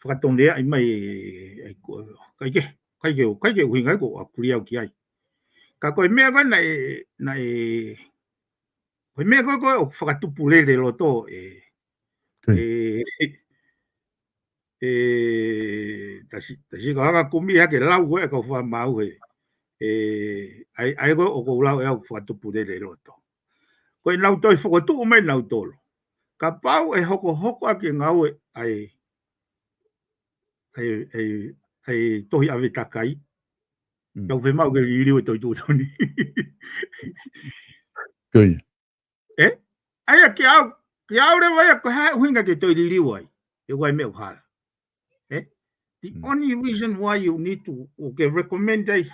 Fakatonuhiaʻi mai, ʻe, ʻe, ko, ʻikai ke, ʻikai ke, ʻikai ke ʻuhinga ia ko ʻeku lea au ki ai. Ka ko e meʻa ko ē naʻe, naʻe, ko e meʻa ko ē ko ē ʻoku fakatupu lele loto, ʻe, ʻe, ʻe, tasi, tasi ka hanga kumi hake lau ko ē kau fakamaau he, ʻe, ʻa ia, ʻa ia ko ē ʻoku ou lau ʻe au fakatupu lele loto. Ko ʻenau toe fokotuʻu mai nautolu. Kapau ʻe hokohoko ʻaki e ngāue ʻa e, ʻa e, ʻa e, ʻa e tohi ʻave takai. Kau fie maʻu ke liliu e tohi tuʻutuʻuni. ʻE? ʻA ia ke au, ke au leva ia ko e hā e ʻuhinga ke toe liliu ai. ʻE ʻoku ʻi ai e meʻa ʻoku hala. ʻE? The only reason why you need to, ʻoku ke recommend ai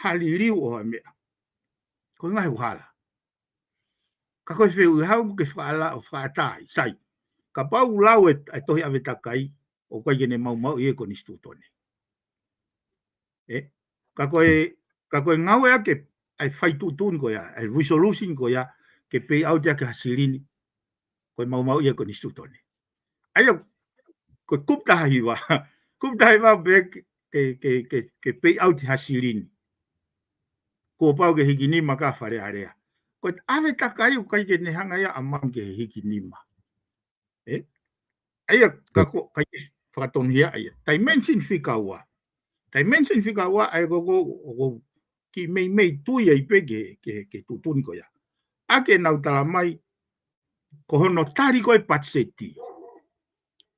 ha liliu ʻo ha meʻa. Ko e ngaahi ʻoku hala. Ka ko e fehuʻi hau ke fakaʻala ʻo fakaʻatā ai, sai. Kapau ʻoku lau e, e tohi ʻave takai, ʻoku ʻikai ke ne maumauʻi e konisitūtone. ʻE? Ka ko e, ka ko e ngāueʻaki ʻa e fai tuʻutuʻuni ko ia, ʻa e resolution ko ia, ke pay out ʻaki ha silini, ko e maumauʻi e konisitūtone. ʻA ia, ko e kupu taha hiva, kupu taha hiva pē ke, ke, ke, ke pay out ha silini. Kuo pau ke hiki nima ki Fale Alea. Ko e ʻave takai ʻoku ʻikai ke ne hanga ia ʻo maʻu ke hiki nima. ʻE? ʻA ia, ka ko, ʻikai ke fakatonuhiaʻi ia. Dimension fika ua. Dimension fika ua, ʻa ia ko, ko, ko, kiʻi meimei tui ai pē ke, ke, ke tuʻutuʻuni ko ia. ʻA ia ke nau tala mai, ko hono tali ko ē patiseti.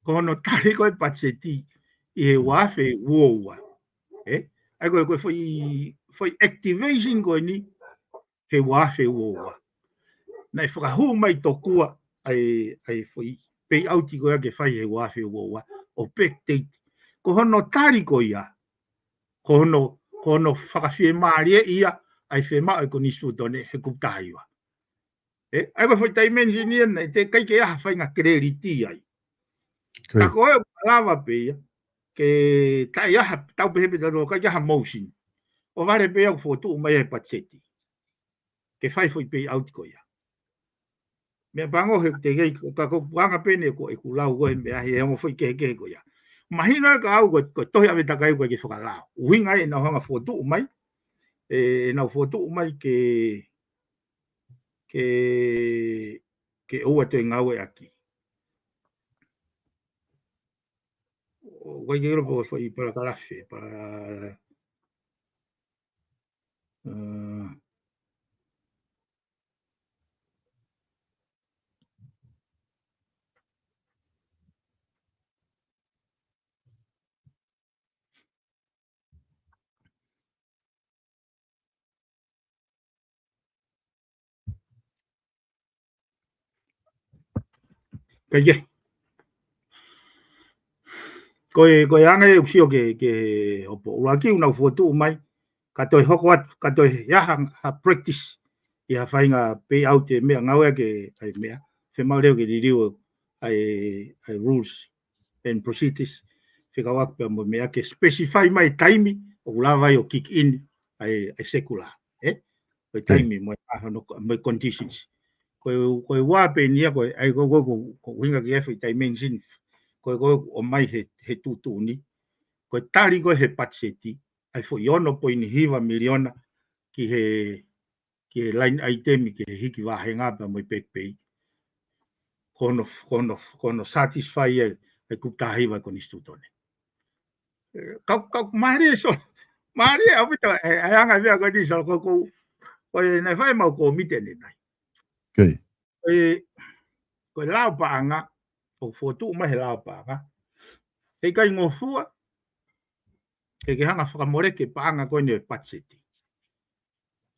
Ko hono tali ko ē patiseti ʻi he ua afe ua ua. ʻE? ʻA ia ko e, ko e foʻi, foʻi activation ko eni he ua afe ua ua. Naʻe fakahū mai tokua ʻa e, ʻa e foʻi pay out ko ia ke fai he ua afe ua ua ʻo backdate. Ko hono tali ko ia. Ko hono, ko hono fakafiemālieʻi ia ʻa e fiemaʻu ʻa e konisitūtone he kupu taha hiva. ʻE, ʻa ia ko e foʻi dimension ia naʻe teʻeki ai ke ʻi ai ha faʻahinga clarity ai. Ka ko e lava pē ia, ke taʻe ʻi ai ha, tau pehē pē tautolu, ʻikai ke ʻi ai ha motion. ʻO vale pē ia ʻoku fokotuʻu mai ʻe he patiseti. Ke fai foʻi pay out ko ia. Meʻa pango he teʻeki ai, ka ko e puanga pē eni ko ʻeku lau ko ē meʻa he ongo foʻi kehekehe ko ia. Mahino ē ka au ko, ko e tohi ʻave takai ko ē ke fakalau. ʻUhinga ʻenau hanga fokotuʻu mai, ʻenau fokotuʻu mai ke, ke, ke ʻoua toe ngāueʻaki. ʻOku ʻikai ke u ʻilo pe ko e foʻi palakalafe, pala-, ā, Ka ia. Ko e, ko e anga ʻeku sio ki he, ki he hopo. ʻUluaki ʻoku nau fokotuʻu mai, ka toe hoko atu, ka toe ʻi ai ha, ha practice, ʻi ha faʻahinga payout e meʻa ngāueʻaki ʻa e meʻa. Fiemaʻu leva ke liliu ʻa e, ʻa e rules and procedures, fekauʻaki pea mo e meʻa ke specify mai taimi ʻoku lava ai ʻo kick in ʻa e, ʻa e sekula, ē? Ko e taimi mo e, ʻa hono, mo e conditions. Ko e, ko e ua pē eni ia, ko e, ʻa ia ko, ko, ko, ko e ʻuhinga ki he foʻi dimension. Ko e, ko e ʻomai he, he tuʻutuʻuni. Ko e tali ko ē he patiseti, ʻa e foʻi ono poini hiva miliona ki he, ki he line item, ki he hiki vāhenga pea mo e back pay. Ko hono, ko hono, ko hono satisfy ʻa e, ʻa e kupu taha hiva ʻo e konisitūtone. Ē, kau, kau, mālie, so, mālie ʻaupito, ē, ʻa e anga e meʻa ko eni, so, ko, ko, ko e naʻe fai ʻemau kōmiti ʻanenai. Ko e, ko e lao paʻanga, ʻoku fokotuʻu mai he lao paʻanga. Heʻikai ngofua ke ke hanga fakamoleki e paʻanga ko eni ʻo e patiseti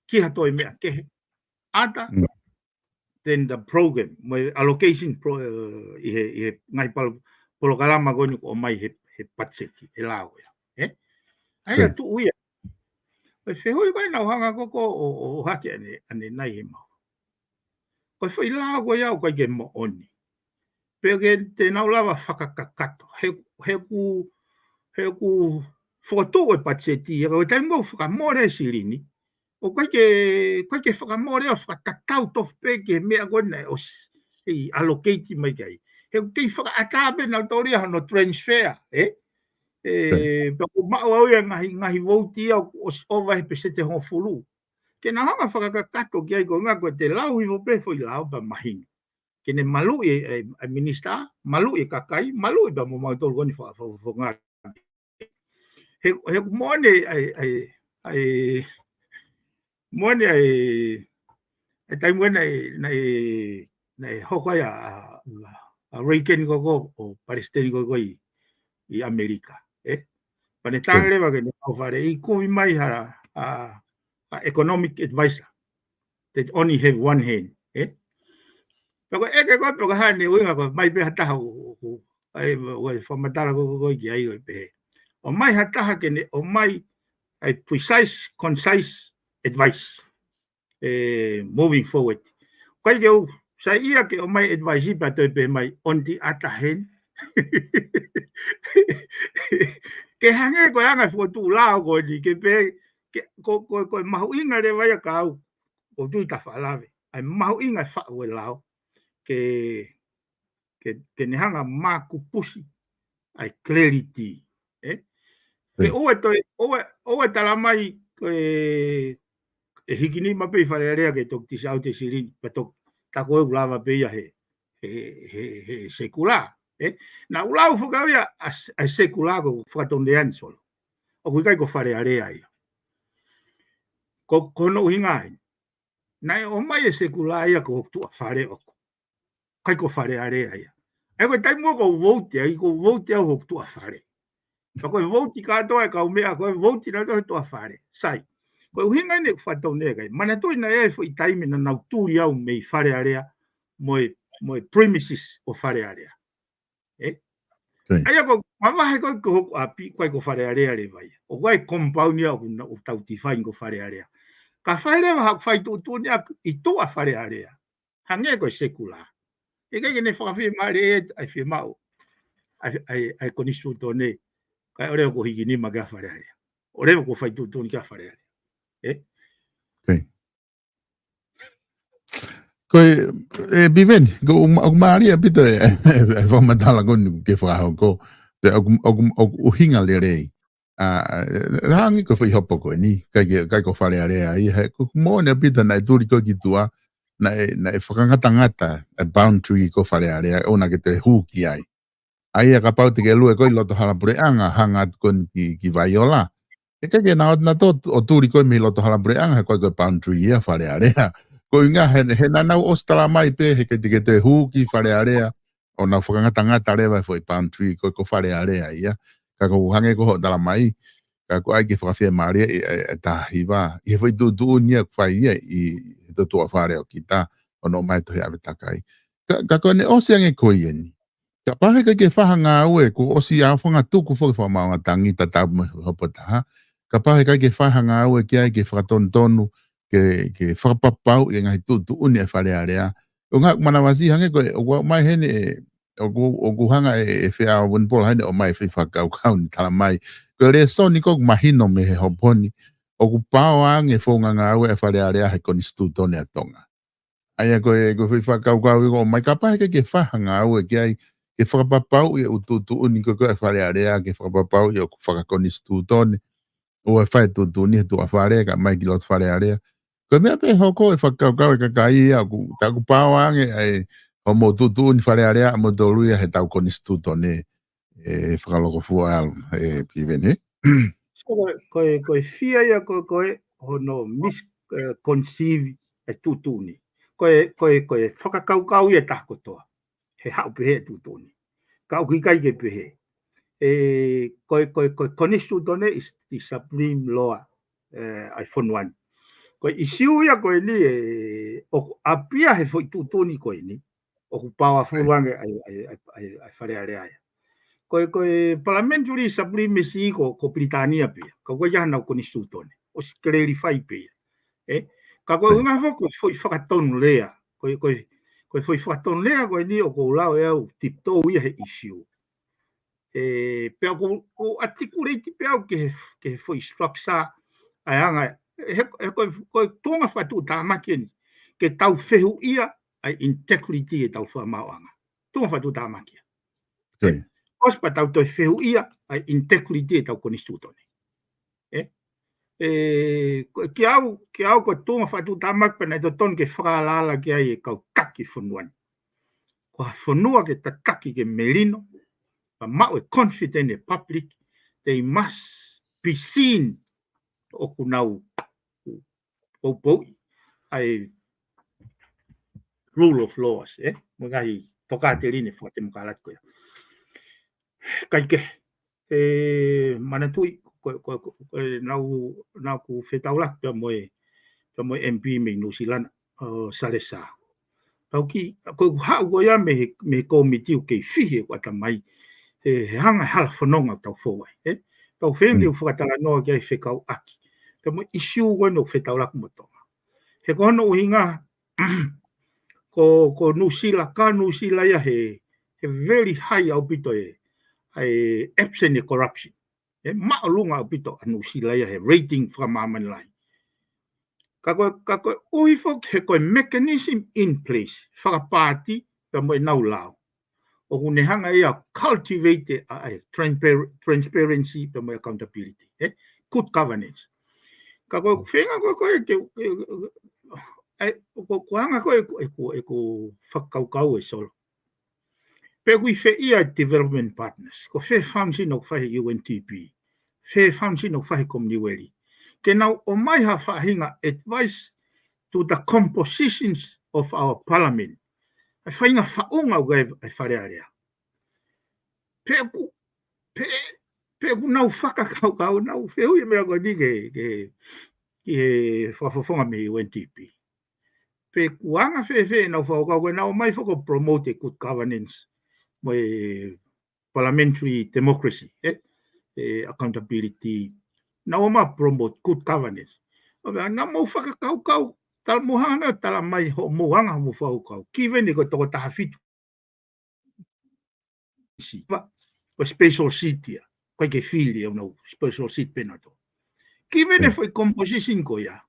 ki ha toe meʻa kehe. ʻAta, then the program, mo e allocation pro-, ē, ʻi he, ʻi he ngaahi palo-, polokalama ko eni ʻoku ʻomai he, he patiseti, he lao ia. Ē? ʻA ia tuʻu ia. Ko e fehuʻi ko ē naʻa ku hanga ko ē ʻo, ʻo, ʻo ʻohake ʻane, ʻanenai he mau. Ko e foʻi lao ko ia ʻoku ʻikai ke moʻoni. Pe ke te nau lava fakakakato. He, he ʻoku, he ʻoku fokotuʻu e patiseti ia, ko e taimi ʻoku fakamole e silini. ʻOku ʻikai ke, ʻikai ke fakamole ʻo fakatatau tofu pē ki he meʻa ko ē naʻe ʻosi, ʻi allocate mai ki ai. He ʻoku kei fakaʻatā pē nautolu ia hono transfer, ē? Ē, pea ʻoku maʻu au ia ngaahi, ngaahi vouti ia ʻoku ʻosi ʻova he peseti hongofulu. Ke nau hanga fakakakato ki ai ko e ʻuhinga ko e te lau hifo pē foʻi lao pea mahino. Ke ne maluʻi e, e, e minisitā, maluʻi e kakai, maluʻi pea mo mautolu ko eni fa-, fa-, fa-, ngā. He, he ʻoku moʻoni ʻa e, ʻa e, ʻa e, moʻoni ʻa e, ʻa e taimi ko ē naʻe, naʻe, naʻe hoko ai ʻa, ʻa, ʻa Reagan ko ē ʻo palesiteni ko ē ʻi, ʻi ʻAmelika, ē? Pea ne tangi leva ke ne kau fale, ʻi kumi mai ha, ʻa, ʻa economic advisor that only have one hand, ē? Pea ko e ʻeke ko ē, pea ko e hā ʻene ʻuhinga ko e ʻomai pē ha taha ʻo, ʻo, ʻo, ʻa e, ʻo e fakamatala ko ē, ko ē ki ai ʻo pehē. ʻOmai ha taha ke ne, ʻomai ʻa e precise, concise advice. Ē, moving forward. ʻIkai ke u saiʻia ke ʻomai advice pea toe pehē mai on the other hand. Ke hangē ko e anga e fokotuʻu lao ko eni, ke pehē, ke, ko, ko, ko e mahuʻinga leva ia ka au, ʻoku ou tui ta faʻa lave. ʻA e mahuʻinga e faʻu e lao, ke, ke, ke ne hanga makupusi ʻa e clarity, ē? Ke ʻoua toe, ʻoua, ʻoua tala mai, ē, ʻe hiki nima pē ʻi Fale Alea ke toki tisi ʻaute silini, pea toki, tā ko ē ʻoku lava pē ia he, he, he, he sekula, ē? Naʻa ku lau foki au ia ʻa, ʻa e sekula ko e fakatonu ʻe Anisolo. ʻOku ʻikai ko Fale Alea ia. Ko, ko hono ʻuhinga ē. Naʻe ʻomai e sekula ia ko hoku tuʻa fale ʻoku ʻikai ko Fale Alea ia. ʻA ia ko e taimi ʻoku ou vouti ai, ʻoku ou vouti au hoku tuʻa fale. Ka ko e vouti kātoa e kau meʻa, ko e vouti nautolu he tuʻa fale. Sai. Ko e ʻuhinga eni ʻeku fakatonu ʻe kai. Manatuʻi naʻe ʻi ai e foʻi taimi naʻa nau tuli au mei Fale Alea mo e, mo e premises ʻo Fale Alea. Ē? ʻA ia ko e mavahe ko ē ko hoku ʻapi, ʻoku ʻikai ko Fale Alea leva ia. ʻOku ʻi ai e compound ia ʻoku na-, ʻoku tau define ko Fale Alea. Ka fai leva haʻaku fai tuʻutuʻuni ʻaʻaku ʻi tuʻa Fale Alea. Hangē ko e sekula. ʻIkai ke ne fakafiemālie ʻa e fiemaʻu ʻa e, ʻa e, ʻa e konisitūtone. Kae ʻoua leva kuo hiki nima kia Fale Alea. ʻOua leva kuo fai tuʻutuʻuni kia Fale Alea. Ē? Ko e, ē, Piveni, ko e, ʻoku mālie ʻaupito e, e, e fakamatala ko eni ke fakahoko. Pea ʻoku, ʻoku, ʻoku ʻuhinga lelei. ʻA, ʻa, hangē ko e foʻi hopo ko eni, ʻikai ke, ʻikai ko Fale Alea ia, he ko e moʻoni ʻaupito naʻe tuli ko ē ki tuʻa, naʻe, naʻe fakangatangata e boundary ko Fale Alea, ʻoua naʻá ke toe hū ki ai. ʻA ia kapau te ke lue ko ē ʻi loto hala puleʻanga, hanga atu ko eni ki, ki Vaiola. ʻIkai ke nau, nau ō ʻo tuli ko ē mei loto hala puleʻanga, he ko e, ko e boundary ia Fale Alea. Ko e ʻuhinga he, he naʻa nau ʻosi tala mai pē, he ʻikai te ke toe hū ki Fale Alea, ʻo nau fakangatangata leva e foʻi boundary ko ē ko Fale Alea ia. Ka ko e hangē ko hoʻo tala mai, ka ko e ʻai ke fakafiemālie ʻi, ʻi, ʻi he taha hiva, ʻi he foʻi tuʻutuʻuni ia ʻoku fai ia ʻi he tuʻa fale ʻo kita, ʻo nau ʻomai e tohi ʻave takai. Ka, ka ko ʻene ʻosi ange ko ia eni. Kapau he ʻikai ke fai ha ngāue, kuo ʻosi ʻaofangatuku foki e fakamaauʻanga tangi tatau mo e hopo ʻe taha. Kapau he ʻikai ke fai ha ngāue ki ai ke fakatonutonu, ke, ke fakapapauʻi e ngaahi tuʻutuʻuni ʻa e Fale Alea. ʻO ngaahi manavasiʻi hangē ko e, ʻoku ʻomai heni ē, ʻoku, ʻoku hanga ʻe, ʻe Feʻao Vunipola heni ʻo ʻomai e foʻi fakakaukau ni tala mai. Ko e lēsoni ʻoku mahino mei he hopo ni, ʻoku paoa ange e founga ngāue ʻa e Fale Alea he konisitūtone ʻa Tonga. ʻA ia ko e, ko e foʻi fakakaukau ia ʻoku ʻomai, kapau he ʻikai ke fai ha ngāue ki ai, ke fakapapauʻi e ʻū tuʻutuʻuni ko ē ʻa e Fale Alea, ke fakapapauʻi ʻoku fakakonisitūtone, ʻoua ʻe fai e tuʻutuʻuni he tuʻa fale, kae ʻomai ki loto Fale Alea. Ko e meʻa pē hoko e fakakaukau ʻa e kakai ia, ʻoku, tā ʻoku paoa ange ʻa e hoʻomou tuʻutuʻuni Fale Alea ʻamoutolu ia he ʻetau konisitūtone, ʻe fakaloko fua ʻalu, ʻe Piveni, ē? So, ko e, ko e, ko e fia ia ko, ko e hono mis-, eh, conceive e tuʻutuʻuni. Ko e, ko e, ko e fakakaukau ia ʻa e taha kotoa. He haʻu pehē e tuʻutuʻuni. Ka ʻoku ʻikai ke pehē. ʻE, ko e, ko e, ko e konisitūtone is the supreme law, eh, ʻa e fonua ni. Ko e ʻisiū ia ko eni ē, ʻoku ʻapia he foʻi tuʻutuʻuni ko eni, ʻoku paoa fulu ange ʻa e, ʻa e, ʻa e, ʻa e, ʻa e Fale Alea ia. Ko e, ko e parliamentary supremacy ko, ko Pilitānia pē ia. Ka ʻoku ʻikai ke ʻi ai hanau konisitūtone. ʻOsi clarify pē ia. Ē? Ka ko e ʻuhinga foki ko e foʻi fakatonulea. Ko e, ko e, ko e foʻi fakatonulea ko eni ʻoku ou lau ʻe au tiptoe ia he ʻisiū. ʻE, pea ʻoku, ʻoku articulate pē au ki he, ki he foʻi structure ʻa e anga. He, he ko e, ko e tuʻunga fakatuʻutāmaki eni. Ke tau fehuʻia ʻa e integrity ʻetau fakamaauʻanga. Tuʻunga fakatuʻutāmaki ia. ʻOsi pea tau toe fehuʻia ʻa e integrity ʻetau konisitūtone. Ē? ʻE, ko, kiate au, kiate au ko e tuʻunga fakatuʻutāmaki pē naʻe totonu ke fakaalaala ki ai e kau taki fonua ni. Ko ha fonua ke tataki ke melino, pea maʻu e confidence ʻa e public, they must be seen ʻoku nau poupouʻi ʻa e rule of laws, ē? Mo e ngaahi tokāteline fakatemokalati ko ia. Kae kehe, ʻe, manatuʻi, ko, ko, ko, ko e naʻa ku, naʻa ku fetaulaki pea mo e, pea mo e M P mei Nuʻusila na, ʻo Salesa. Tau ki, ko ʻeku haʻu ko ia mei he, mei he kōmiti ʻoku kei fihi ʻeku ʻatamai, he, he anga e hala fononga ʻoku tau fou ai, ē? Tau feinga ke u fakatalanoa ki ai fekauʻaki. Pea mo e ʻisiū ko eni ʻoku fetaulaki mo Tonga. He ko hono ʻuhinga, ko, ko Nuʻusila, ka Nuʻusila ia he, he very high ʻaupito e, e absent e corruption. He māʻolunga ʻaupito ʻa Nuʻusila ia he rating fakamāmani lahi. Ka ko e, ka ko e ʻuhi foki he ko e mechanism in place, fakapaati, pea mo ʻenau lao. ʻOku ne hanga ia ʻo cultivate ʻa e transpar-, transparency pea mo e accountability, ē? Good governance. Ka ko e feinga ko ē, ko e, ke, ke, ʻe, ko, ko e anga ko ē, ʻeku, ʻeku fakakaukau ē Solo. Pe ʻoku ʻi fē ia e development partners, ko fē function ʻoku fai he U N D P, fē function ʻoku fai he Commonwealth. Ke nau ʻomai ha faʻahinga advice to the compositions of our parliament. ʻA e faʻahinga faʻunga ʻoku ʻi ai e Fale Alea. Pe ʻoku, pe, pe ʻoku nau fakakaukau, nau fehuʻi e meʻa ko eni ke, ke, ke fakafofonga mei he U N D P. Pe ʻoku anga fēfē ʻenau fakakaukau, ko ʻenau ō mai foki ʻo promote e good governance, mo e parliamentary democracy, ē? E accountability. Nau ō mai ʻo promote good governance. ʻO pehē, naʻa mou fakakaukau, tala mou hanga ʻo tala mai hoʻomou anga hoʻomou fakakaukau. Given ko e toko taha fitu seat. Pea, ko e special seat ia. ʻOku ʻikai ke fili ʻe au nau special seat pē naʻa tō. Given e foʻi composition ko ia.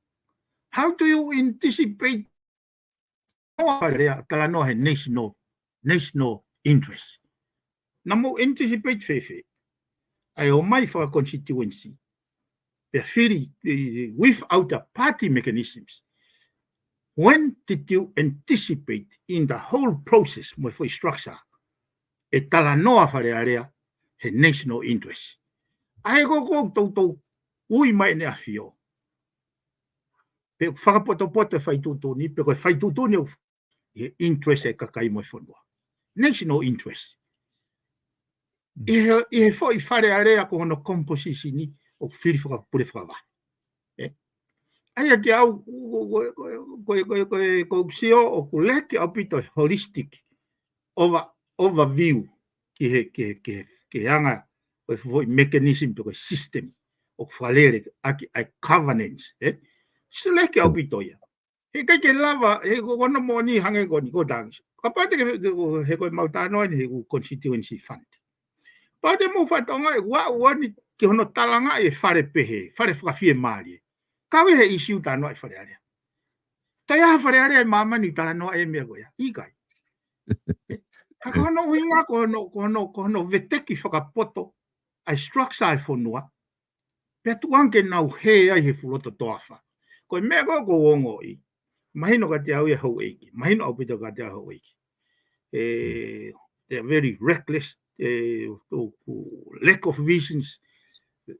How do you anticipate ʻo fai lea talanoa he national, national interest? Naʻa mou anticipate fēfē? ʻa e ʻomai fakaconstituency, pea fili, eh, without a party mechanisms. When did you anticipate in the whole process mo e foʻi structure ʻe talanoa Fale Alea he national interest? ʻA ē ko ē ʻoku toutou ui mai ʻEne ʻAfio, pe ʻoku fakapotopoto e faituʻutuʻuni, pe ko e faituʻutuʻuni ʻoku ʻi he interest e kakai mo e fonua. National interest. ʻI he, ʻi he foʻi Fale Alea ko hono composition ʻoku fili fakapule fakavahe. ʻE? ʻA ia kiate au, ko, ko, ko, ko, ko, ko, ko ʻeku sio ʻoku leke ʻaupito e holistic over, overview ki he, ki he, ki he, ki he anga ʻo e foʻi mechanism pe ko e system ʻoku fakalele ʻaki ʻa e governance, ʻe? Sio leke ʻaupito ia. He ʻikai ke lava, he ko hono moʻoni hangē ko eni ko Tangi. Kapau te ke, ke, ko, he ko e mau talanoa eni he ko e constituency fund. Kapau te mou fakatokangaʻi ʻoku ʻalu eni ki hono talangaʻi e fale pehē, fale fakafiemālie. Ka ʻi he ʻisiū talanoaʻi Fale Alea. Ka ʻi ai ha Fale Alea ʻi māmani talanoaʻi e meʻa ko ia? ʻIkai. Ka ko hono ʻuhinga ko hono, ko hono, ko hono veteki fakapoto ʻa e structure e fonua, pea tuku ange ke nau hē ai he fuʻu loto toafa. Ko e meʻa ko ē ʻoku ou ongoʻi, mahino kiate au ia houʻeiki, mahino ʻaupito kiate au houʻeiki. Eh, they are very reckless, eh, ʻo, ʻo lack of visions,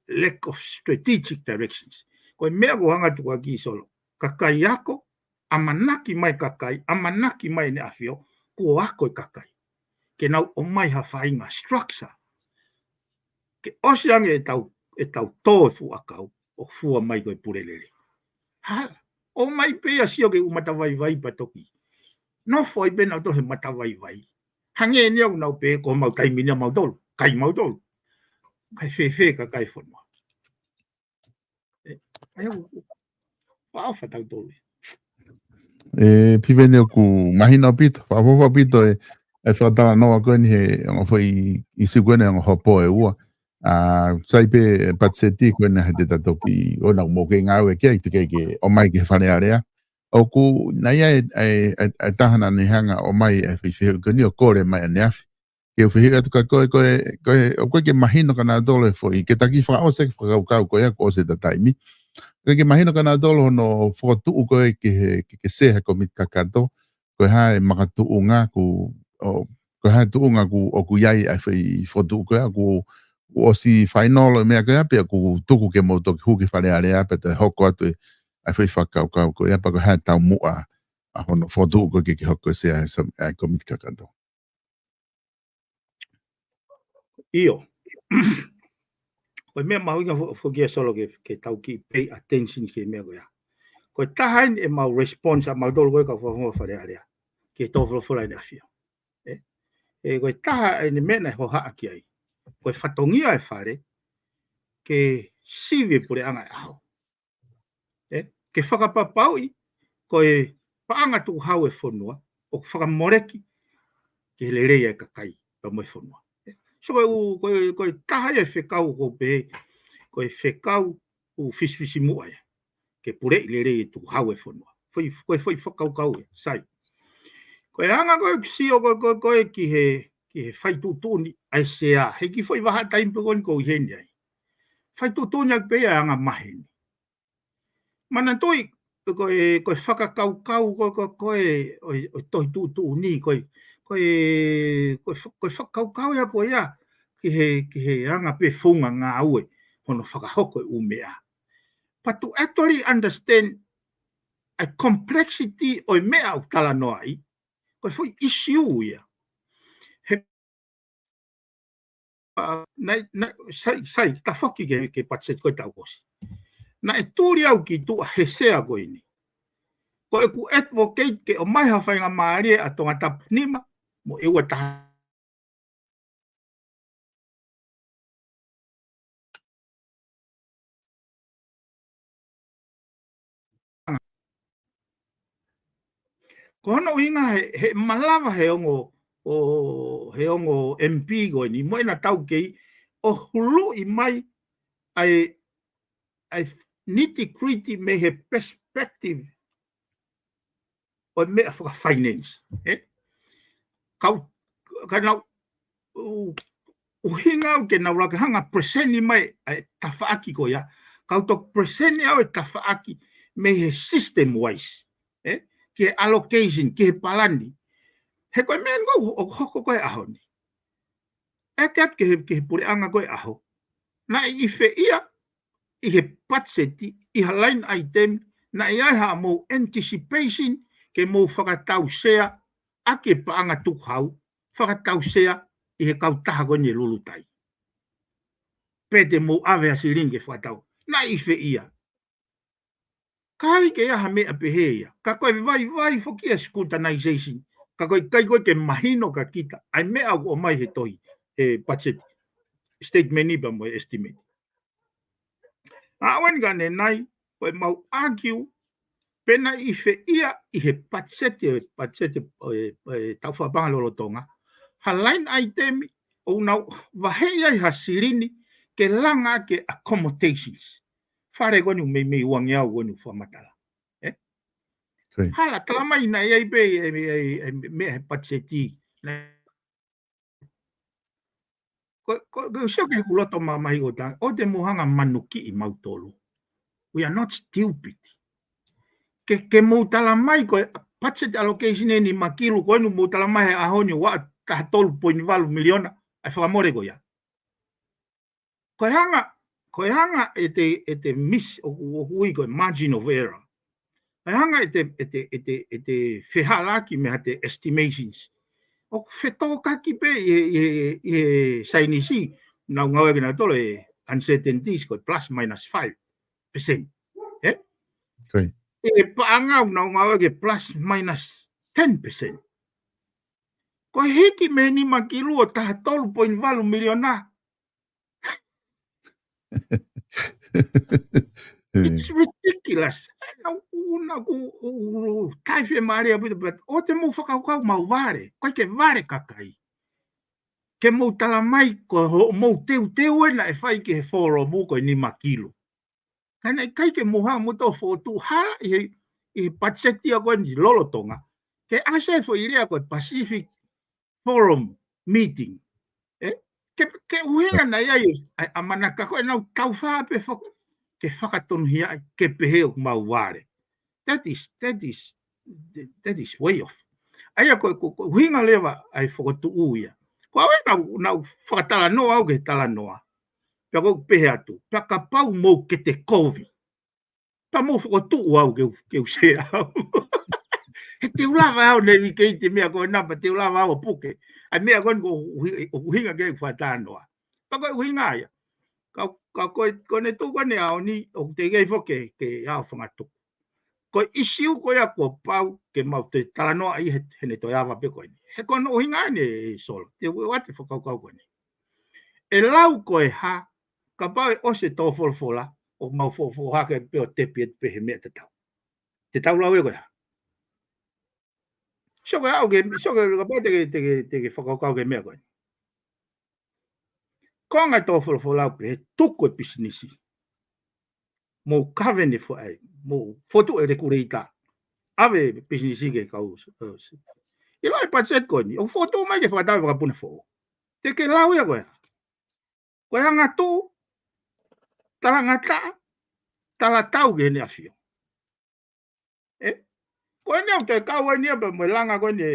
lack of strategic directions. Ko e meʻa ʻoku ou hanga atu ʻo tukuakiʻi Solo, kakai ako, ʻamanaki mai kakai, ʻamanaki mai ʻEne ʻAfio, kuo ako e kakai. Ke nau ʻomai ha faʻahinga structure ke ʻosi ange ʻetau, ʻetau tō e fuʻu ʻakau ʻo fua mai ko e pule lelei. Hala, ʻomai pē ia sio ki he ʻū matavaivai pea toki nofo ai pē nautolu he matavaivai. Hangē eni ʻoku nau pehē ko homau taimi eni ʻamautolu, kai mautolu. Kae fēfē kakai fonua? ʻE, ʻa ia ʻoku, ʻoku, ʻoku fakaʻofa tautolu. ʻE, Piveni, ʻoku mahino ʻaupito, fakaʻofoʻofa ʻaupito e, e fakatalanoa ko eni he ongo foʻi ʻisiū ko eni ongo hopo ʻe ua. ʻA, sai pē Patiseti ko eni he te ta toki, ʻoua naʻa mou kei ngāue ki ai, te ke ke ʻomai ki he Fale Alea. ʻOku, naʻe ʻi ai e, e, e, e taha naʻa ne hanga ʻo ʻomai e foʻi fehuʻi ko eni ʻo kole mai ʻaneafi. Ke u fehuʻi atu kia koe, ko e, ko e, ʻoku ʻikai ke mahino kia nautolu e foʻi, ke taki fakaʻosi e fakakaukau ko ia kuo ʻosi ʻeta taimi. ʻOku ʻikai ke mahino kia nautolu hono fokotuʻu ko ē ki he, ke, ke sea he kōmiti kakato, ko e hā e makatuʻunga ʻoku, ʻo, ko e hā e tuʻunga ʻoku, ʻoku ʻi ai ʻa e foʻi fokotuʻu ko ia, ʻoku, ʻoku ʻosi fainolo e meʻa ko ia, pea ʻoku tuku ke mou toki hū ki Fale Alea, pea toe hoko atu e, ʻa e foʻi fakakaukau ko ia, pea ko e hā e taumuʻa ʻa hono fokotuʻu ko ē ke, ke hoko ko e sea he, ʻa e kōmiti kakato. ʻIo. Ko e meʻa mahuʻinga fo-, foki ia Solo ke, ke tau kiʻi pay attention ki he meʻa ko ia. Ko e taha eni ʻemau response ʻamautolu ko ē kau fakafofonga Fale Alea ki he tō folofola ʻEne ʻAfio. ʻE? ʻE, ko e taha eni meʻa naʻe hohaʻa ki ai. Ko e fatongia e fale ke sivi e puleʻanga e ʻaho. ʻE, ke fakapapauʻi ko e paʻanga tukuhau e fonua ʻoku fakamoleki ki he lelei e kakai pea mo e fonua. ʻE, so ko e ʻū, ko e, ko e taha ia e fekau ʻoku ou pehē, ko e fekau ʻoku fisifisimuʻa ia ke puleʻi lelei e tukuhau e fonua. Foʻi, ko e foʻi fakakaukau ia, sai. Ko e anga ko ē ʻeku sio ko ē, ko ē, ko ē ki he, ki he faituʻutuʻuni ʻa e sea, he kiʻi foʻi vahaʻa taimi pē ko eni ʻoku ou ʻi heni ai. Faituʻutuʻuni ʻaki pē ia e anga maheni. Manatuʻi, ko e, ko e fakakaukau, ko, ko, ko e, ʻo e, ʻo e tohi tuʻutuʻuni, ko e, ko e, ko e fa-, ko e fakakaukau ia ko ia, ki he, ki he anga pē founga ngāue, hono fakahoko e ʻū meʻa. But to actually understand a complexity ʻo e meʻa ʻoku talanoaʻi, ko e foʻi ʻisiū ia. He, ʻa, naʻe, naʻe, sai, sai, tafoki ke, ke Patiseti ko e tau kosi. Naʻe tuli au ki tuʻa he sea ko eni. Ko ʻeku advocate ke ʻomai ha faingamālie ʻa Tongatapu nima, mo e ua taha. Ko hono ʻuhinga he, he malava he ongo, ʻo, he ongo M P ko eni, mo ʻena taukei, ʻo huluʻi mai ʻa e, ʻa e nitty-gritty mei he perspective ʻo e meʻa fakafinance, ʻe? Kau, ka nau, ʻū, ʻuhinga au ke nau laka hanga present mai ʻa e tafaʻaki ko ia, kau toki present au e tafaʻaki mei he system wise, ē, ki he allocation, ki he palani. He ko e meʻa ni ʻoku hoko ko e ʻaho ni. ʻEke atu ki he, ki he puleʻanga ko e ʻaho. Naʻe ʻi fē ia ʻi he budget, ʻi ha line item, naʻe ʻi ai haʻamou anticipation ke mou fakatausea ʻaki e paʻanga tukuhau, fakatausea ʻi he kautaha ko eni e Lulutai. Pe te mou ʻave ha silini ke fakatau. Naʻe ʻi fē ia. ʻIkai ke ʻi ai ha meʻa pehē ia. Ka ko e vaivai foki ʻa e scrutinization. Ka ko e ʻikai ko ē ke mahino kia kita ʻa e meʻa ʻoku ʻomai he tohi, he budget statement ni pea mo e estimate. ʻA ʻoku ʻi ai ʻanenai, ko e mau argue, pe naʻe ʻi fē ia ʻi he budget, e budget, e, e, tau fakapanga lolotonga. Ha line item, ʻoku nau vaheʻi ai ha silini, ke langa ki he accommodations. Fale ko eni meimei uangeau ko eni fakamatala. Ē? Hala tala mai naʻe ʻi ai pē, e, e, e, meʻa he budget. Ko, ko, ko sio ki heʻeku loto mamahi ʻo tā, ʻoua te mou hanga manukiʻi mautolu. We are not stupid. Ke, ke mou tala mai ko e budget allocation eni makilu ko eni mou tala mai he ʻaho ni ua taha tolu poini valu miliona, ʻa e fakamole ko ia. Ko e hanga, ko e hanga ʻete, ʻete miss, ʻoku, ʻoku ui ko e margin of error. Ko e hanga ʻete, ʻete, ʻete, ʻete fehālaaki mei haʻate estimations. ʻOku fetōkaki pē ʻi he, ʻi he, ʻi he saienisi, nau ngāueʻaki nautolu e uncertainties ko e plus minus five percent. Ē? Ko e. ʻI he paʻanga ʻoku nau ngāueʻaki e plus minus ten percent. Ko e hiki mei he nima kilu ʻo taha tolu poini valu miliona. It's ridiculous. Naʻa ku, naʻa ku, u, u, u, tai fiemālie ʻaupito, but ʻoua te mou fakakaukau mau vale. ʻIkai ke vale kakai. Ke mou tala mai ko hoʻomou teuteu ē naʻe fai ki he forum ko e nima kilu. Ka naʻe ʻikai ke mou hanga mou tō fokotuʻu hala ʻi he, ʻi he budget ia ko eni lolotonga. Ke ʻasi e foʻi lea ko e Pacific Forum meeting. Ē? Ke, ke ʻuhinga naʻe ʻi ai ʻa, ʻamanaki ko ē nau taufā pē foki. Ke fakatonuhia ai, ke pehē ʻoku mau vale. That is, that is, that is way off. ʻA ia ko, ko, ko ʻuhinga leva ʻa e fokotuʻu ia. Ko au ē naʻa ku, naʻa ku fakatalanoa au ki he talanoa. Pea ko u pehē atu. Pea kapau mou kete kovi. Pea mou fokotuʻu au ke u, ke u sea au. He te u lava au ne vikeiti meʻa ko e napa te u lava au ʻo puke. ʻA e meʻa ko eni ko ʻuhi-, ʻuhinga ke u fakatalanoa. Pea ko e ʻuhinga ia. Ka, ka ko e, ko ʻene tuʻu ko ʻene ʻaho ni, ʻoku teʻeki ai foki ke, ke ʻaofangatuku. Ko e ʻisiū ko ia kuo pau ke mau toe talanoa ʻi he, heʻene toe ava pē ko eni. He ko hono ʻuhinga eni ē Solo. Te u ʻoatu e fakakaukau ko eni. ʻE lau ko e hā, kapau ʻe ʻosi e tō folofola, ʻoku mau fofoha ke pē ʻo tepi atu pē he meʻa tatau. Te tau lau ē ko e hā. Sio ko e au ke, sio ko e kapau te ke, te ke, te ke fakakaukau ki he meʻa ko eni. Ko e ngaahi tō folofola ʻoku pehē tuku e pisinisi. Mou kave ne fo ai, mou fotu e lekuleita. ʻAve pisinisi ke kau, ʻilo e budget ko eni. ʻOku fotu mai ke fakatau e vakapuna foʻou. Te ke lau ia ko e hā. Ko e angatuʻu, talangataʻa, talatau ki heʻene ʻafio. Ē? Ko eni au te kau eni ia pea mo e langa ko eni,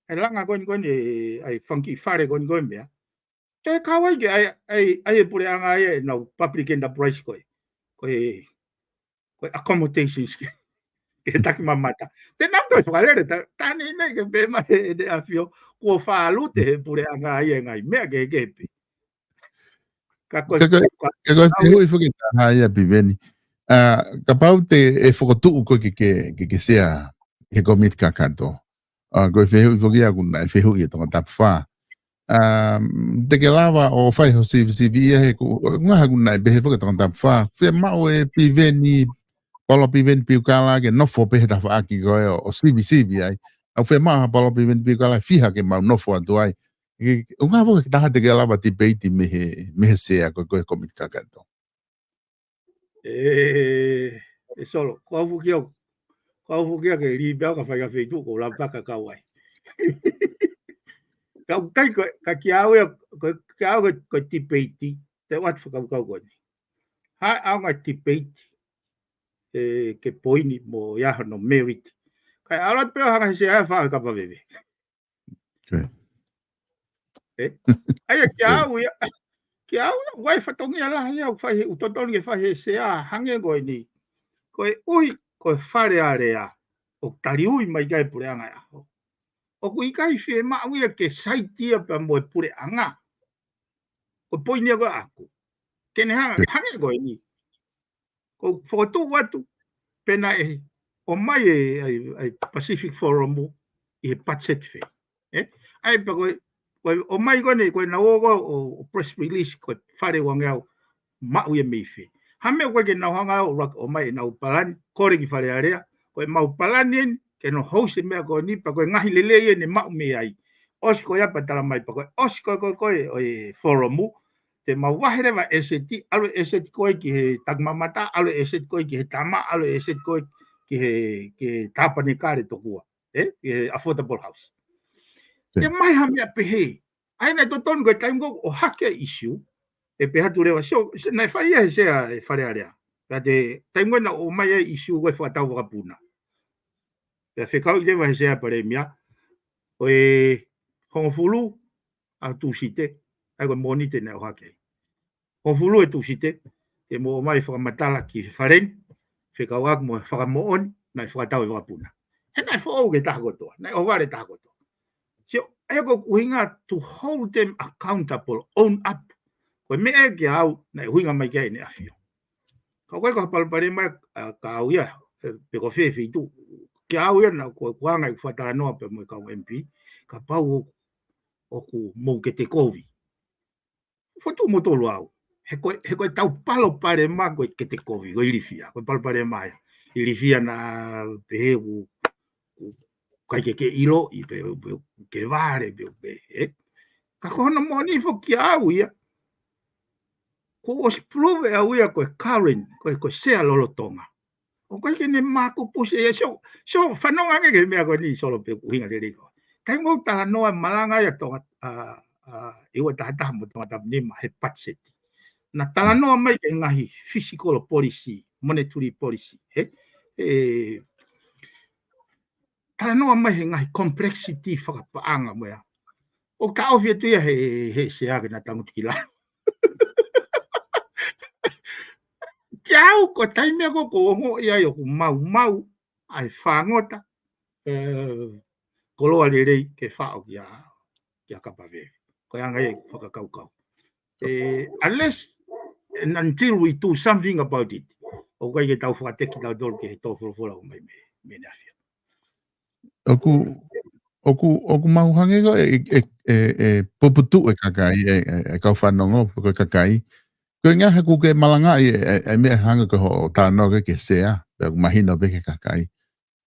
e langa ko eni, ko eni, ʻa e fanga kiʻi fale ko eni ko e meʻa. Te kau ai ke ʻai, ʻai, ʻai e puleʻanga ia ʻenau public enterprise ko e. Ko e, ko e accommodations ke, ke taki mamata. Te nau toe fakalele, ta, tani nei ke pē mai ʻene ʻafio, kuo fālute he puleʻanga ia e ngaahi meʻa kehekehe pē. Ka ko e, ka ko e, ka ko e, ka ko e fehuʻi foki ʻe taha ia Piveni. ʻA, kapau te ke fokotuʻu koe ke, ke, ke, ke sea he komiti kakato. ʻA, ko e fehuʻi foki ia ʻoku nau fehuʻi e Tongatapu fā. ʻA, te ke lava ʻo fai ho sivisivi ia he ʻoku, ʻoku ngaha ʻoku nau pehē foki e Tongatapu fā. Fiemaʻu ʻe Piveni, Paula Piveni Piukala ke nofo pē he tafaʻaki ko ē ʻo, ʻo sivisivi ai. ʻOku fiemaʻu ʻa Paula Piveni Piukala fiha ke mau nofo atu ai. ʻOku ngaha foki e taha te ke lava tipeiti mei he, mei he sea ko ē, ko e komiti kakato. Ē, ē Solo, ko au foki au. Ko au foki au ke li pea ka fai ka feituʻu ko lava paka kau ai. Ka ʻoku ʻikai ko, ka kiate au ia, ko, kiate au ko, ko e tipeiti, te u ʻoatu fakakaukau ko eni. Hā e ʻaonga e tipeiti, ē, ke poini mo ia hono merit. Kae ʻalu atu pē ʻo hanga he sea ʻo faʻo e kapa veve. Ē? ʻA ia kiate au ia, kiate au ia, ʻoku ʻi ai e fatongia lahi ia, ʻoku fai he, ʻoku totonu ke fai he sea hangē ko eni. Koeʻuhi, ko e Fale Alea, ʻoku taliui mai ki ai e puleʻanga ʻo e ʻaho. ʻOku ʻikai fiemaʻu ia ke saitia pea mo e puleʻanga. Ko e poini ia ko ē ʻaku. Ke ne hanga, hangē ko eni. Ko e fokotuʻu atu, pe naʻe ʻomai e, ʻa e, ʻa e Pacific Forum ʻi he budget fē. Ē? ʻA ia pea ko e, ko e ʻomai ko eni, ko e naʻa nau ō ko ē ʻo, ʻo press release, ko e fale uangeau maʻu ia mei fē. Hā e meʻa ʻoku ʻikai ke nau hanga ʻo ʻuluaki ʻomai ʻenau palani, kole ki Fale Alea, ko ʻemau palani eni, ke nau host e meʻa ko eni, pea ko e ngaahi lelei eni ʻe maʻu mei ai. ʻOsi ko ia pea tala mai pea ko e, ʻosi ko ē, ko e, ko e, ʻo e forum, te mau vahe leva e ʻēseti, ʻalu e ʻēseti ko ē ki he takimamata, ʻalu e ʻēseti ko ē ki he tama, ʻalu e ʻēseti ko ē ki he, ki he tāpanekale tokua, ē, ki he affordable house. Ē. Ke ʻomai ha meʻa pehē. ʻA ia naʻe totonu ko e taimi ko ē ʻoku ʻohake e issue, ʻe pehē atu leva, so, so, naʻe fai ia he sea ʻa e Fale Alea. Pea te, taimi ko ē naʻe ʻomai ai e issue ko ē fakatau vakapuna. Pea fekauʻi leva he sea ʻa e Palēmia, ʻo e hongofulu ʻa Tūsite, ʻa ia ko e Mōnite naʻe ʻohake ai. Hongofulu ʻa Tūsite, te mou ʻomai e fakamatala ki he Fale ni, fekauʻaki mo e fakamoʻoni naʻe fakatau e vakapuna. He naʻe foʻou ki he taha kotoa, naʻe ʻohovale e taha kotoa. So, ʻa ia ko e ʻuhinga to hold them accountable, own up. Ko e meʻa ē kiate au, naʻe ʻuhinga mai ki ai ʻEne ʻAfio. Ka ʻoku ʻikai ko ha palopalema ia, ʻa, kiate au ia, ē, pe ko fē feituʻu. Kiate au ia naʻa ku, ku anga ʻeku fakatalanoa pea mo e kau M P, kapau ʻoku, ʻoku mou kete kovi. Fokotuʻu moutolu au. He ko e, he ko ʻetau palopalema ko e kete kovi, ko e ilifia, ko e palopalema ia. Ilifia naʻa pehē ʻoku, ʻoku ʻikai ke ke ʻiloʻi pe, pe ke vale pe, pe, ē? Ka ko hono moʻoni foki kiate au ia, kuo ʻosi prove ʻe au ia ko e current, ko e, ko e sea lolotonga. ʻOku ʻikai ke ne maku pusi ia, so, so, fanongo ange ki he meʻa ko eni Solo pe ʻuhinga lelei ko ē. Taimi ʻoku talanoa malanga ia Tonga, ʻa, ʻa, ʻi he ua taha taha mo Tongatapu nima he budget. Naʻa talanoa mai ki he ngaahi fiscal policy, monetary policy, ē? Ē, talanoa mai he ngaahi complexity fakapaʻanga mo ia. ʻOku taʻofi atu ia he, he sea ke na tangutu ki lalo. Kiate au ko e taimi ko ē ʻoku ongoʻi ai ʻoku maumau ʻa e fāngota, ē, koloa lelei ke faʻo kia, kia Kapa Veve. Ko e anga ia ʻeku fakakaukau. Ē, unless and until we do something about it, ʻoku ʻikai ke tau fakateki tautolu ki he tō folofola ʻoku ʻomai mei, mei ʻEne ʻAfio. ʻOku, ʻoku, ʻoku mau hangē ko ē, ʻe, ʻe, ʻe, ʻe puputuʻu e kakai, ʻe, ʻe, ʻe kau fanongo, ko e kakai. Ko e ʻuhinga he ʻoku ke malangaʻi e, e, e meʻa hangē ko hoʻo talanoa ki he sea, pea ʻoku mahino pē ki he kakai.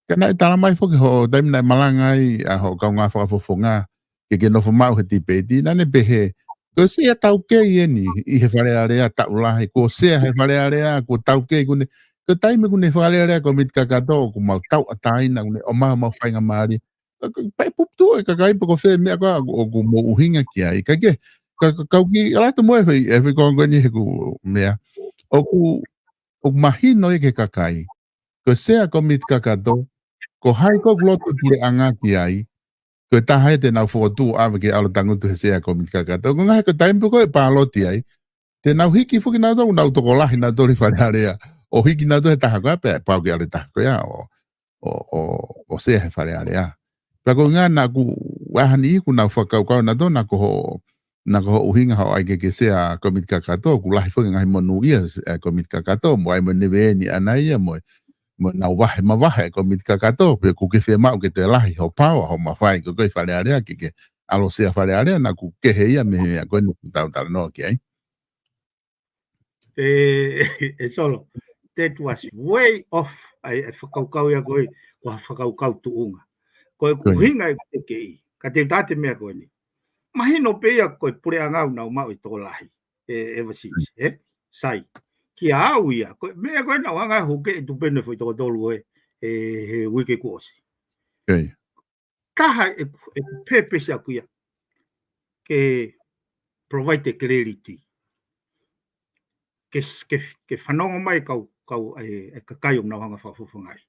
Ka naʻe tala mai foki hoʻo taimi naʻe malanga ai ʻa hoʻo kaungā fakafofonga, ke ke nofo maʻu he tipeiti, naʻa ne pehē, ko e sea taukei eni ʻi he Fale Alea taʻu lahi, ko e sea he Fale Alea, ko e taukei kuo ne, ko e taimi kuo ne Fale Alea Komiti Kakato, ʻoku mau tauʻatāina, kuo ne ʻomai homau faingamālie. Pea puputuʻu e kakai pe ko fē meʻa ko ē ʻoku, ʻoku mou ʻuhinga ki ai. Ka ke, ka, ka, kau kiʻi ʻalu atu mo e fai, e fai ko eni he ʻoku meʻa. ʻOku, ʻoku mahino ia ki he kakai. Ko e sea Komiti Kakato, ko hai ko ē ʻoku loto e puleʻanga ki ai, ko e taha ia te nau fokotuʻu ʻave ke ʻalu ʻo tangutu he sea Komiti Kakato. Ko e ʻuhinga he ko e taimi pē ko ē ʻe pāloti ai, te nau hiki foki nautolu, nau tokolahi nautolu ʻi Fale Alea. ʻO hiki nautolu he taha ko ē, pea pau ke ʻalu e taha ko ē, ʻo, ʻo, ʻo, ʻo sea he Fale Alea. Pea ko e ʻuhinga naʻa ku, ʻa e hā e niʻihi ʻoku nau fakakaukau nautolu naʻa ko hoʻo, naʻa ko hoʻo ʻuhinga hoʻo ʻai ke ke sea Komiti Kakato, ʻoku lahi foki e ngaahi monū ia, ē, Komiti Kakato, mo ʻai mo e neveni ʻaʻana ia, mo e, mo ʻenau vahe mavahe e Komiti Kakato, pea ʻoku ke fiemaʻu ke toe lahi hoʻo paoa, hoʻo mafai ko ē ʻi Fale Alea, ke ke ʻalu ʻo sea Fale Alea, naʻa ʻoku kehe ia mei he meʻa ko eni ʻoku tau talanoa ki ai. Ē, ē Solo, that was way off ʻa e, ʻa e fakakaukau ia ko ē, ko ha fakakaukau tuʻunga. Ko e, ko e ʻuhinga ʻeku tekeʻi, ka te u tā atu e meʻa ko eni. Mahino pē ia ko e puleʻanga ʻoku nau maʻu e tokolahi, ē, ever since, ē? Sai. Kiate au ia, ko e meʻa ko ē naʻa ku hanga ʻo huke e tupenu e foʻi toko tolu ē, ē, he uike kuo ʻosi. Taha ʻeku, ʻeku purpose ʻaʻaku ia. ke provide clarity. Ke, ke, ke fanongo mai kau, kau e, e kakai ʻoku nau hanga fakafofongaʻi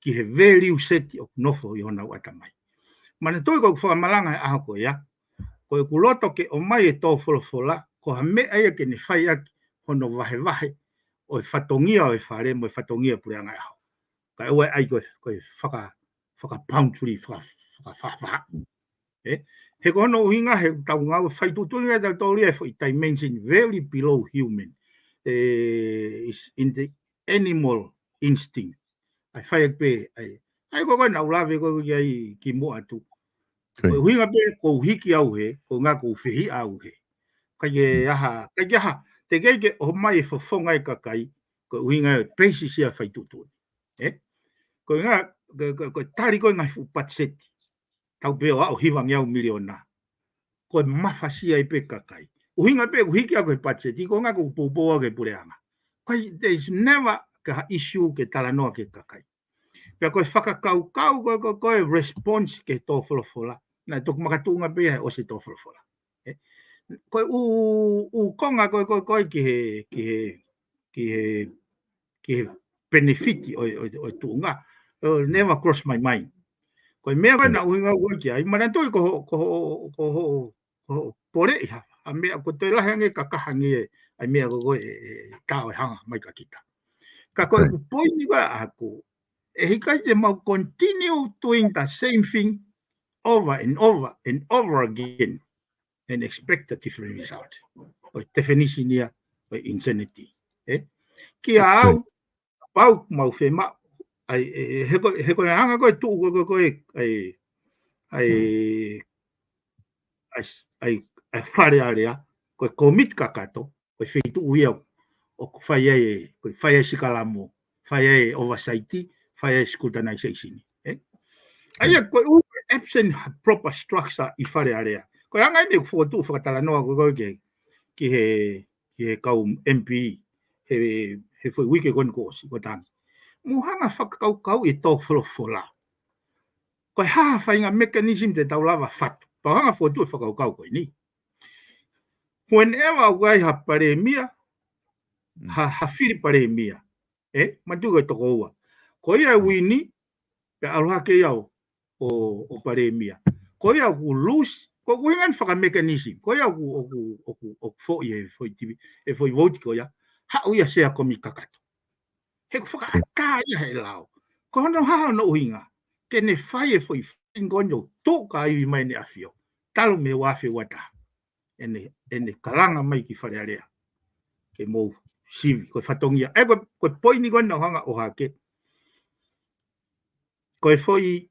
ki he value set ʻoku nofo ʻi honau ʻatamai. Manatuʻi ko ʻeku fakamalanga he ʻaho ko ia, ko ʻeku loto ke ʻomai e tō folofola, ko ha meʻa ia ke ne fai ʻaki hono vahevahe ʻo e fatongia ʻo e fale mo e fatongia puleʻanga ʻo e ʻaho. Kae ʻoua ʻe ʻai ko e, ko e faka, faka-boundary, faka, faka, faka, faka. ʻE? He ko hono ʻuhinga he tau ngāue fai tuʻutuʻuni ngai tau tōlia e foʻi dimension very below human. ʻE, is in the animal instinct. ʻAi fai pē, ʻai. ʻAi ko koe nau lave ko koe ki ai ki muʻa atu. Ko e ʻuhinga pē, ko u hiki au he, ko ngā ko u fehiʻa au he. Kai ke aha, kai ke aha, te kei ke ʻomai e fofonga e kakai, ko e ʻuhinga e basis ia fai tuʻutuʻuni. ʻE? Ko ngā, ko, ko, ko tali ko ngā fuʻu patiseti. Tau pē ʻo aʻu hivangeau miliona. Ko e mafasia ai pē kakai. ʻUhinga pē, ʻuhiki ako he patiseti, ko ngā ko poupou ake puleʻanga. Kai, there is never ka ha issue ke talanoa ke kakai. Pea ko e fakakaukau, ko, ko, ko e response ke tō folofola. Naʻe toki makatuʻunga pē ia he ʻosi tō folofola. ʻE? Ko e ʻū, ʻū konga, ko, ko, ko e ki he, ki he, ki he, ki he benefit ʻo, ʻo, ʻo tuʻunga. Uh, never cross my mind. Ko e meʻa ko e naʻu ʻuhinga ʻoku ʻai ki ai, manatuʻi ko ho, ko ho, ko ho, ko ho, pole ʻi ha, ha meʻa ko te lahi ange ka kaha ange, ʻai meʻa ko ko e, e, tau e hanga mai ka kita. Ka ko e poini ko ʻaku, ʻe hikai te mau continue doing the same thing over and over and over again and expect a different result. ʻO e definition ia ʻo e insanity. ʻE? Kia au, pau mau fema, ʻai, e, e, he ko, he ko e hanga ko e tuʻu ko, ko, ko e, ʻai, ʻai, ʻai, ʻai, ʻai fale alea, ko e commit kakato, ko e feituʻu ia, ʻoku fai ai, ko e fai ai sikalamo, fai ai oversight, fai ai scrutinization. ʻE? ʻAi ia ko e ʻū absent proper structure ʻi fale alea. Ko e anga ʻene fokotuʻu fakatalanoa ko, ko ke, ki he, ki he kau M P, he, he foʻi uike ko eni ko ʻosi, ko tangi. Mo hanga fakakaukau e tō folofola. Ko e hā ha faʻahinga mechanism te tau lava fatu. Pau hanga fokotuʻu e fakakaukau ko eni. Whenever ʻoku ʻai ha palēmia, ha, ha fili palēmia. ʻE, matu ko e toko ua. Ko ia e wini, pe ʻalu hake ia ʻo, ʻo, ʻo palēmia. Ko ia ʻoku lose, ko ʻeku ʻuhinga ni fakamekanisi. Ko ia ʻoku, ʻoku, ʻoku, ʻoku foʻi e foʻi tivi, e foʻi vouti ko ia. Haʻu ia sea komi kakato. He ʻoku fakaʻatā ia he lao. Ko hono hā hono ʻuhinga. Ke ne fai e foʻi fingoni ʻo tō ka ivi mai ne afio. Talu mei he ua afe ua taha. ʻEne, ʻene kalanga mai ki fale alea. Ke mou sivi, ko e fatongia. ʻE ko, ko e poini ko ena hanga ʻo hake. Ko e foʻi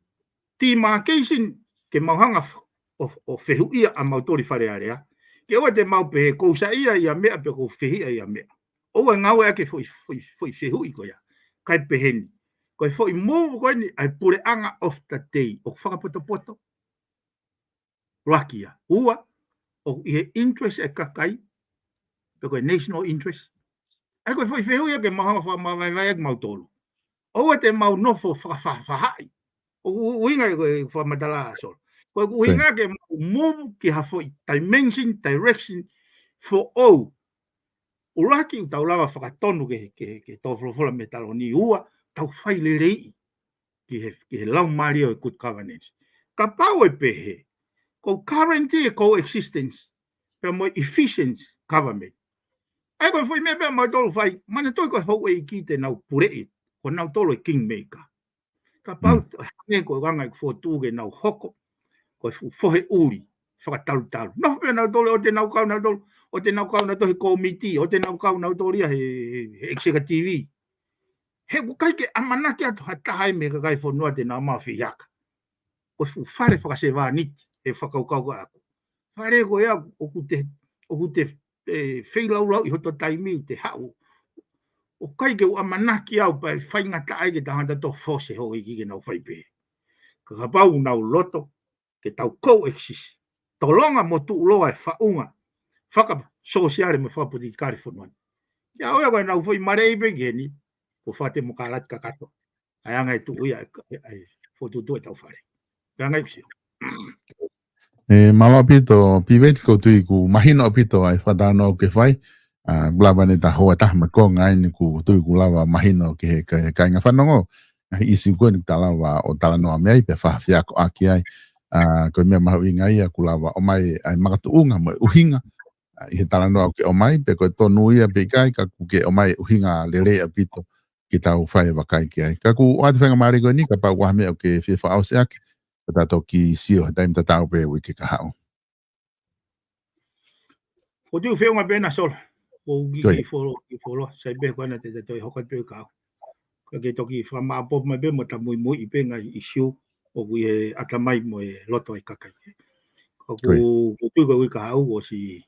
demarcation ke mau hanga f-, ʻo, ʻo fehuʻia ʻa mau toli fale alea. Ke ʻoua te mau pehē kou saiʻia ia meʻa pe kou fehiʻa ia meʻa. ʻOua ngāue ake foʻi, foʻi, foʻi fehuʻi ko ia. Kai peheni. Ko e foʻi move ko eni ʻai puleʻanga of the day. ʻOku fakapotopoto. Luaki ia. Ua, ʻoku ʻi he interest e kakai, pe ko e national interest. ʻAi ko e foʻi fehuʻi ia ke mau hanga fakamavaevae ake mau tolu. ʻOua te mau nofo fakafahafahaʻi. ʻOku ʻuhinga ko e fakamatala solo. Ko ʻeku ʻuhinga ke mau move ki ha foʻi dimension, direction, foʻou. ʻUluaki ʻoku tau lava fakatonu ke, ke, ke tō folofola mei he taloni. Ua, tau fai lelei ki he, ki he laumālie ʻo e good governance. Kapau ʻe pehē, kou guarantee e coexistence, pea mo e efficient government. ʻAi ko e foʻi meʻa pea mau tolu fai, manatuʻi ko e houʻeiki te nau puleʻi, ko nau tolu e kingmaker. Kapau, hangē ko e anga ʻeku fotu ke nau hoko, ko e fu-, fohe ʻuli, fakatalutalu. Nofo pē nau tolu, ʻo te nau kau nau tolu, ʻo te nau kau nau tolu he komiti, ʻo te nau kau nau tolu ia he, he, he executive. He ʻoku ʻikai ke ʻamanaki atu ha taha ia mei he kakai fonua te nau maʻu fehiʻa. Ko e fuʻu fale fakasevāniti, he fakakaukau ko ʻaku. Fale ko ia ʻoku te, ʻoku te, e, feilaulau ʻi hoto taimi ʻoku te haʻu. ʻOku ʻikai ke u ʻamanaki au pea faingataʻa ai ke tangata to force houʻeiki ke nau fai pē. Ka kapau nau loto, ke tau coexist. Tolonga mo tuʻuloa e faʻunga fakasōsiale mo fakapolitikale fonua ni. Ia ʻoia ko e nau foʻi maleʻi pē ki heni, ko fakatemokalati kakato. ʻAi anga e tuʻu ia, ʻai, ʻai, fokotuʻutuʻu e tau fale. Pea ngai kusio. E, mālō ʻaupito, Piveni, ʻoku ou tui ʻoku mahino ʻaupito ʻa e fakatalanoa ʻoku ke fai. ʻA, ʻoku lava ʻeni ʻeta houa ʻe taha mo e konga ʻeni, ʻoku ou tui ʻoku lava mahino ki he ka-, kāinga fanongo ʻa e ʻīsiu ko eni ʻoku ta lava ʻo talanoa mei ai, pea fakafiakoʻaki ai. ʻA, ko e meʻa mahuʻinga ia ʻoku lava ʻomai ʻa e makatuʻunga mo e ʻuhinga, ʻa, ʻi he talanoa ʻoku ke ʻomai, pea ko e tonu ia pe ʻikai, ka ʻoku ke ʻomai ʻuhinga lelei ʻaupito ke tau fai e vakai ki ai. Ka ʻoku ʻoatu e faingamālie ko eni, kapau ʻoku ʻi ai ha meʻa ʻoku ke fie fakaʻosi ʻaki, ka ta toki sio he taimi tatau pē uike kahaʻu. ʻOku ou tui ʻoku feʻunga pē ʻena, Solo. ʻOku ou kiʻi, Ko ia. kiʻi folo, kiʻi folo. Sai pē ko ena te ta toe hoko atu pē ka. Ka ke toki fakamāʻopoʻopo mai pē mo ta muimui pē ngaahi ʻīsiu ʻoku ʻi he ʻatamai mo e loto ʻa e kakai. Ko ia. ʻOku ou tui ko e uike kahaʻu ʻosi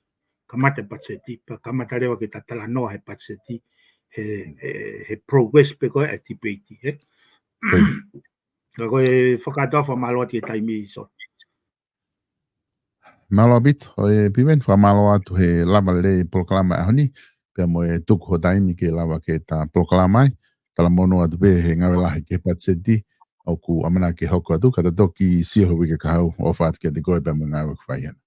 kamata e patiseti, pea kamata leva ke ta talanoa he patiseti, he, he, he progress pē ko e debate, ē? Ko ia. Ka ko e fakataha, fakamālō atu he taimi, Solo. Mālō ʻaupito, ʻe Piveni, fakamālō atu he lava lelei e polokalama ʻaho ni, pea mo e tuku ho taimi ke lava ke ta polokalama ai, talamonū atu pē he ngāue lahi ki he patiseti, ʻoku ʻamanaki ke hoko atu, ka ta toki sio he uike kahaʻu, ʻofa atu kiate koe pea mo e ngāue ʻoku fai hena.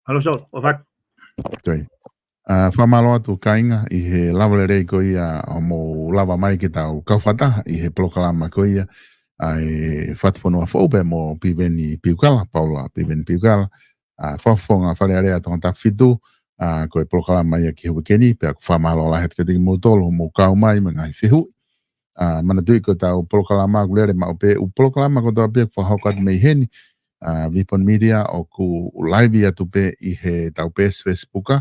Mālō, Solo, ʻofa atu. Ko ia. ʻA, fakamālō atu kāinga ʻi he lava lelei ko ia ʻo mou lava mai ke tau kau fakataha ʻi he polokalama ko ia ʻa e Fatu Fonua Foʻou pea mo Piveni Piukala, Paula Piveni Piukala, ʻa, Fakafofonga Fale Alea Tongatapu fitu, ʻa, ko e polokalama ia ki he uike ni, pea ʻoku fakamālō lahi atu kiate kimoutolu hoʻomou kau mai mo e ngaahi fehuʻi. ʻA, manatuʻi ko ʻetau polokalama ʻoku lele maʻu pē, ʻū polokalama kotoa pē ʻoku fakahoko atu mei heni, ʻa, Vipon Media ʻoku live atu pē ʻi heʻetau peesi Facebook,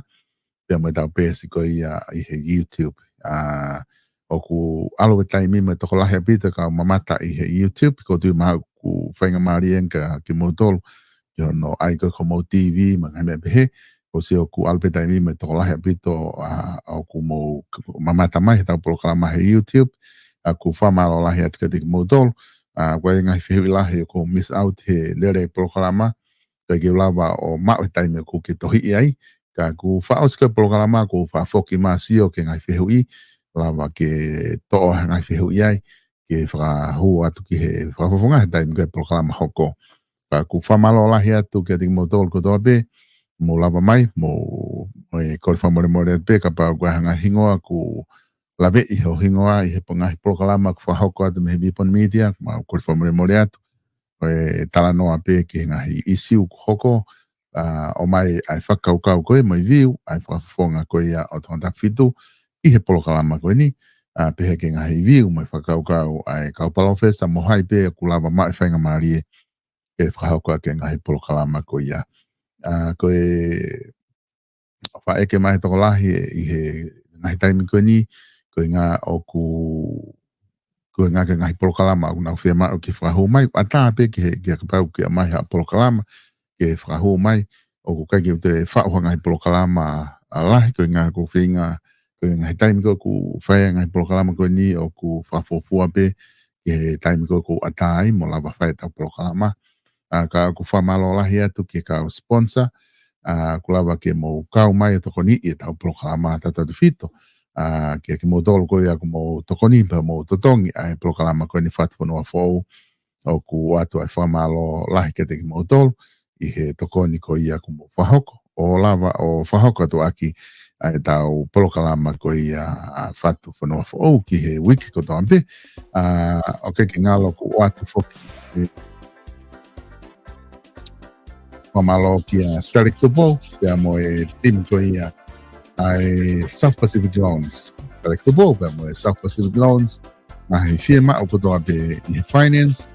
pea mo ʻetau peesi ko ia ʻi he YouTube. ʻA, ʻoku ʻalu e taimi mo e tokolahi ʻaupito e kau mamata ʻi he YouTube, ʻoku ou tui mahalo ʻoku faingamālie ange kia kimoutolu, ki hono ʻai ko ē homou TV, mo e ngaahi meʻa pehē, ʻosi ʻoku ʻalu pē taimi mo e tokolahi ʻaupito, ʻa, ʻoku mou k-, mamata mai heʻetau polokalama he YouTube, ʻa, ʻoku fakamālō lahi atu kiate kimoutolu, ʻa, ko e ngaahi fehuʻi lahi ʻoku miss out he lele e polokalama, ʻikai ke u lava ʻo maʻu e taimi ʻoku ke tohiʻi ai, ka ʻoku fakaʻosi ko ē e polokalama, ʻoku fakafoki mai ʻo sio ki he ngaahi fehuʻi, lava ke toʻo e ngaahi fehuʻi ai, ke fakahū atu ki he fakafofonga he taimi ko ē e polokalama hoko. Ka ʻoku fakamālō lahi atu kiate kimoutolu kotoa pē, mou lava mai, mou, mou kole fakamolemole atu pē, kapau ʻoku ʻi ai ha ngaahi hingoa ʻoku laveʻi hoʻo hingoa ʻi he po-, ngaahi polokalama ʻoku fakahoko atu mei he Vipon Media, mau kole fakamolemole atu, ʻo e talanoa pē ki he ngaahi ʻīsiu ʻoku hoko, ʻa, ʻomai ʻa e fakakaukau ko ē mo e view ʻa e Fakafofonga ko ia ʻo Tongatapu fitu ʻi he polokalama ko eni, ʻa, pehē ki he ngaahi view mo e fakakaukau ʻa e kau palōfesa mo hai pē ʻoku lava maʻu e faingamālie ke fakahoko ʻaki e ngaahi polokalama ko ia. ʻA, ko e ʻoku faʻa ʻeke mai e tokolahi ʻi he ngaahi taimi ko eni, ko e ʻuhinga ʻoku, ko e ʻuhinga ki he ngaahi polokalama ʻoku nau fiemaʻu ke fakahū mai, ʻatā pē ki he, ki he kapau ʻoku ʻomai ha polokalama ke fakahū mai, ʻoku ʻikai ke u toe faʻu ha ngaahi polokalama ʻa lahi, ko e ʻuhinga ʻoku ou feinga, ko e ngaahi taimi ko ē ʻoku fai ai e ngaahi polokalama ko eni ʻoku fakafuofua pē ki he taimi ko ē ʻoku ʻatā ai mo lava fai ʻetau polokalama. ʻA, ka ʻoku fakamālō lahi atu ki he kau sponsor, ʻa, ʻoku lava ke mou kau mai ʻo tokoniʻi ʻetau polokalama tautautefito, ʻa, kiate kimoutolu ko ia ʻoku mou tokoni pea mou totongi ʻa e polokalama ko eni Fatu Fonua Foʻou, ʻoku ʻoatu ʻa e fakamālō lahi kiate kimoutolu ʻi he tokoni ko ia ʻoku mou fakahoko ʻo lava ʻo fakahoko atu ʻaki ʻa ʻetau polokalama ko ia ʻa Fatu Fonua Foʻou ki he uike kotoa pē. ʻA, ʻoku ʻikai ke ngalo ʻoku ʻoatu foki e fakamālō kia Stellick Tupou, pea mo e timi ko ia ʻa e South Pacific Loans. Stellick Tupou, pea mo e South Pacific Loans, ngaahi fiemaʻu kotoa pē ʻi he finance,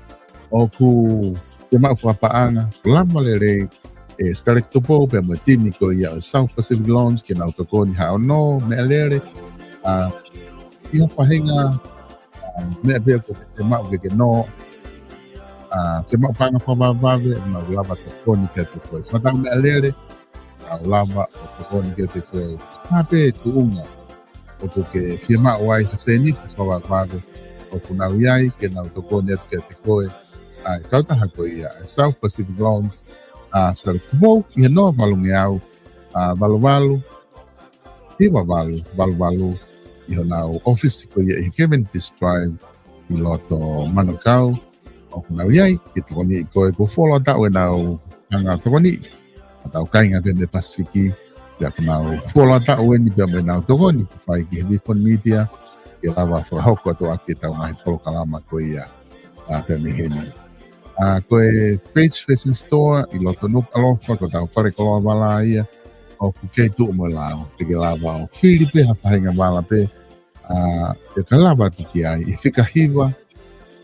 ʻoku fiemaʻu fakapaʻanga, lava lelei ʻe Stellick Tupou pea mo e timi ko ia ʻo e South Pacific Loans ke nau tokoni ha ʻono, meʻalele, ʻa, ʻi ha faʻahinga, ʻa, meʻa pē ʻoku ke fiemaʻu ke ke nō, ʻa, ke maʻu paʻanga fakavavevave, ʻoku nau lava tokoni kiate koe. Fakatau meʻalele, ʻa, lava ʻo tokoni kiate koe. Ko e hā pē tuʻunga ʻoku ke fiemaʻu ai ha sēniti fakavavevave, ʻoku nau ʻi ai ke nau tokoni atu kiate koe. ʻA e kautaha ko ia ʻa e South Pacific Loans, ʻa, Stellick Tupou, ʻi he noa valungeau, ʻa, valu valu, hiva valu, valu valu, ʻi honau ʻōfisi ko ia ʻi he Cavendish Drive ʻi loto Manukau. ʻoku nau ʻi ai ke tokoniʻi koe. Kuo fuoloa taʻu ʻenau hanga ʻo tokoniʻi ʻa e tau kāinga pē mei Pasifiki, pea ʻoku nau fuoloa taʻu eni pea mo ʻenau tokoni ʻoku fai ki he Vipon Media ke lava fakahoko atu ʻaki ʻetau ngaahi polokalama ko ia, ʻa, pea mei heni. ʻA, ko e Paige Fashion Store ʻi loto Nukuʻalofa, ko ʻetau fale koloa vala ia, ʻoku kei tuʻu mo e lao, te ke lava ʻo fili pē ha faʻahinga vala pē, ʻa, te ke lava atu ki ai, ʻi he fika hiva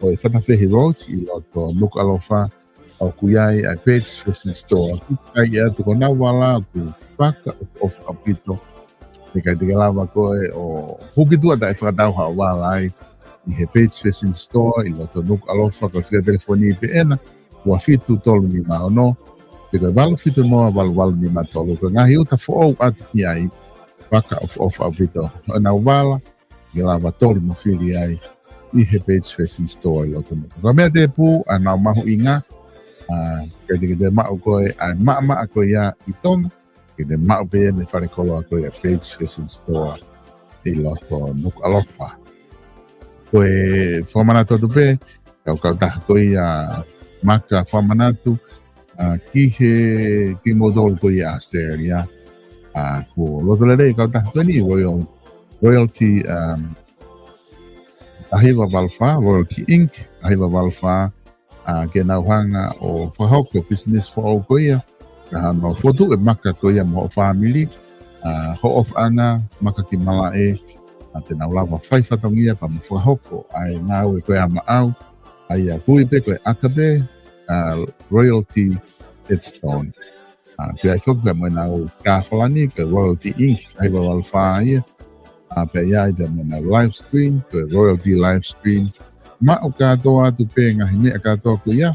ʻo e Fatafehi Road ʻi loto Nukuʻalofa, ʻoku ʻi ai ʻa e Paige Fashion Store. ʻOku ʻi ai ʻa e toko nau vala ʻoku fakaʻofoʻofa ʻaupito. He ʻikai te ke lava koe ʻo huki tuʻa taʻe fakatau haʻo vala ai ʻi he Paige Fashion Store ʻi loto Nukuʻalofa, ko e fika telefoni pē ena, ua fitu tolu nima ono, pe ko e valu fitu noa valu valu nima tolu. Ko e ngaahi uta foʻou ʻatu ki ai, fakaʻofoʻofa ʻaupito. ʻEnau vala, ke lava toli mo fili ai ʻi he Paige Fashion Store ʻi loto Nukuʻalofa. Ko e meʻa tēpū ʻa ʻenau mahuʻinga, ʻa, ʻikai te ke toe maʻu koe ʻa e maʻamaʻa ko ia ʻi Tonga, ke te maʻu pē mei he fale koloa ko ia Paige Fashion Store ʻi loto Nukuʻalofa. Ko e fakamanatu atu pē, kau kautaha ko ia Maka Fakamanatu, ʻa, ki he, kimoutolu ko ia ʻAositelēlia, ʻa, kuo loto lelei kautaha ko eni, Royal, Royalty, um, taha hiva valu fā, Royalty Inc, taha hiva valu fā, ʻa, ke nau hanga ʻo fakahoko e pisinisi foʻou ko ia, ka hano fotu e maka ko ia mo hoʻo fāmili, ʻa, hoʻo ʻofaʻanga, maka ki malaʻe, ʻa, te nau lava fai fatongia pea mo fakahoko ʻa e ngāue ko ia maʻau, ʻa ia ʻoku ui pē ko e ʻakape, ʻa, Royalty Headstone. ʻA, pea ʻi ai foki pea mo ʻenau kāfalani, ko e Royalty Inc, taha hiva valu fā ia. ʻA, pea ʻi ai pea mo ʻenau live stream, ko e Royalty Live Stream. Maʻu kātoa atu pē ngaahi meʻa kātoa ko ia,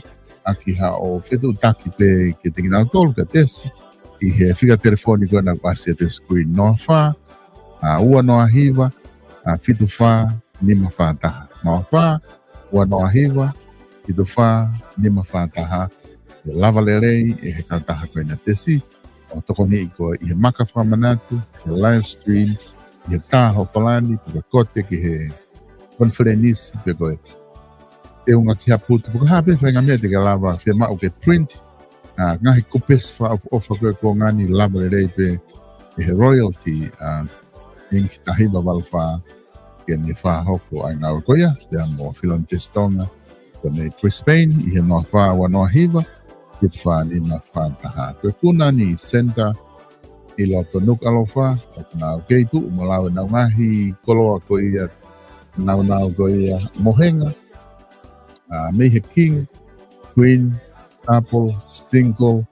ʻaki haʻo fetuʻutaki pē kiate kinautolu, ka tesi, ʻi he fika telefoni ko ena ʻoku ʻasi atu he screen, noa fā, ʻa, ua noa hiva, ʻa, fitu fā nima fā taha. Noa fā, ua noa hiva, fitu fā nima fā taha. ʻE lava lelei ʻe he kautaha ko ena tesi ʻo tokoniʻi koe ʻi he maka fakamanatu, he live stream, ʻi he tā hoʻo palani, pe ko e kote ki he konifelenisi, pe ko e teunga ki ha putu, pe ko e hā pē faʻahinga meʻa te ke lava, fiemaʻu ke print, ʻa, ngaahi kopesi fakaʻofoʻofa ko ē kuo ngani, lava lelei pē ʻe he Royalty, ʻa, Inc taha hiva valu fā, ke ne fakahoko ʻa e ngāue ko ia, pea mo Filoni Tesi Tonga, ko eni Brisbane, ʻi he noa fā ua noa hiva, fitu fā nima fā taha. Ko e Kunani Center ʻi loto Nukuʻalofa, ʻoku nau kei tuʻu mo lau ʻenau ngaahi koloa ko ia, naunau ko ia, mohenga, ʻa, mei he King, Queen, Double, Single,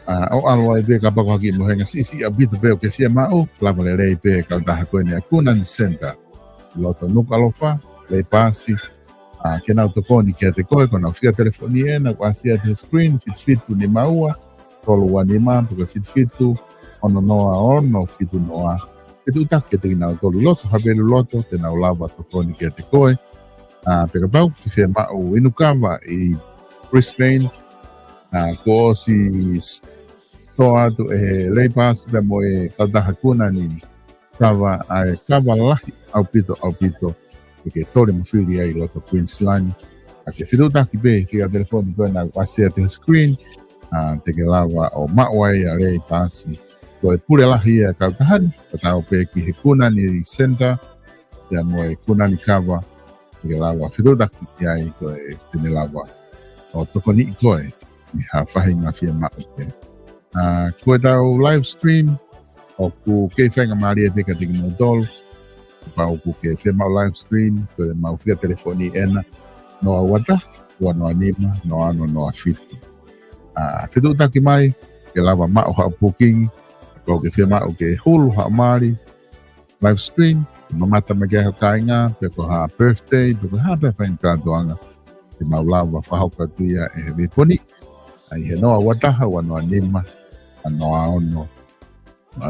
ʻa, ʻo ʻalu ai pē kapau ko ha kiʻi mohenga siʻisiʻi ʻaupito pē ʻoku ke fiemaʻu, lava lelei pē kautaha ko eni ʻa e Kunani Center ʻi loto Nukuʻalofa, lei paasi, ʻa, ke nau tokoni kiate koe, ko ʻenau fika telefoni ena ʻoku ʻasi atu he screen, fitu fitu nima ua, tolu ua nima, pe ko e fitu fitu, ono noa ono fitu noa. Ke tuʻutaki kiate kinautolu ʻi loto Haveluloto, te nau lava tokoni kiate koe. ʻA, pea kapau ʻoku ke fiemaʻu inu kava ʻi Brisbane, ʻa, kuo ʻosi s-, sitoa atu ʻe he lei paasi pea mo e kautaha Kunani Kava, ʻa e kava lahi ʻaupito, ʻaupito, ke ke toli mo fili ai ʻi loto Queensland. ʻA, ke fetuʻutaki pē he fika telefoni ko ena ʻoku ʻasi atu he screen, ʻa, te ke lava ʻo maʻu ai ʻa e lei paasi. Ko e pule lahi ia ʻa e kautaha ni, ka tau pē ki he Kunani Center, pea mo e Kunani Kava, te ke lava fetuʻutaki ki ai, ko e te ne lava ʻo tokoniʻi koe ʻi ha faʻahinga fiemaʻu pē. ʻA, ko ʻetau live stream, ʻoku kei faingamālie pē kiate kimoutolu, kapau ʻoku ke fiemaʻu live stream, ko ʻemau fika telefoni ena, noa ua taha, ua noa nima, noa ono noa fitu. ʻA, fetuʻutaki mai, ke lava maʻu haʻo booking, kapau ʻoku ke fiemaʻu ke hulu haʻo mali, live stream, mamata mai ki ai ho kāinga, pe ko ha birthday, pe ko ha pē faʻahinga kātoanga, te mau lava fakahoko atu ia ʻe he Vipon. ʻA, ʻi he noa ua taha, ua noa nima, noa ono,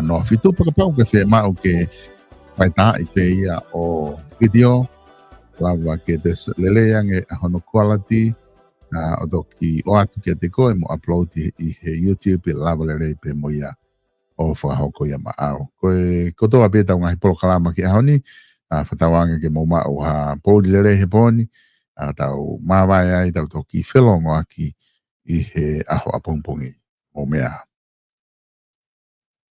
noa fitu, pea kapau ʻoku ke fiemaʻu ke faitāʻi pē ia ʻo video, lava ke test lelei ange ʻa hono quality, ʻa, ʻo toki ʻoatu kiate koe mo upload ʻi, ʻi he YouTube, ʻe lava lelei pē mo ia ʻo fakahoko ia maʻau. Ko e kotoa pē ʻetau ngaahi polokalama ki he ʻaho ni, ʻa, fakatauange ke mou maʻu ha poʻuli lelei he pō ni, ʻa tau māvae ai, tau toki felongoaki ʻi he ʻaho ʻapongipongi. Mou meʻa ā.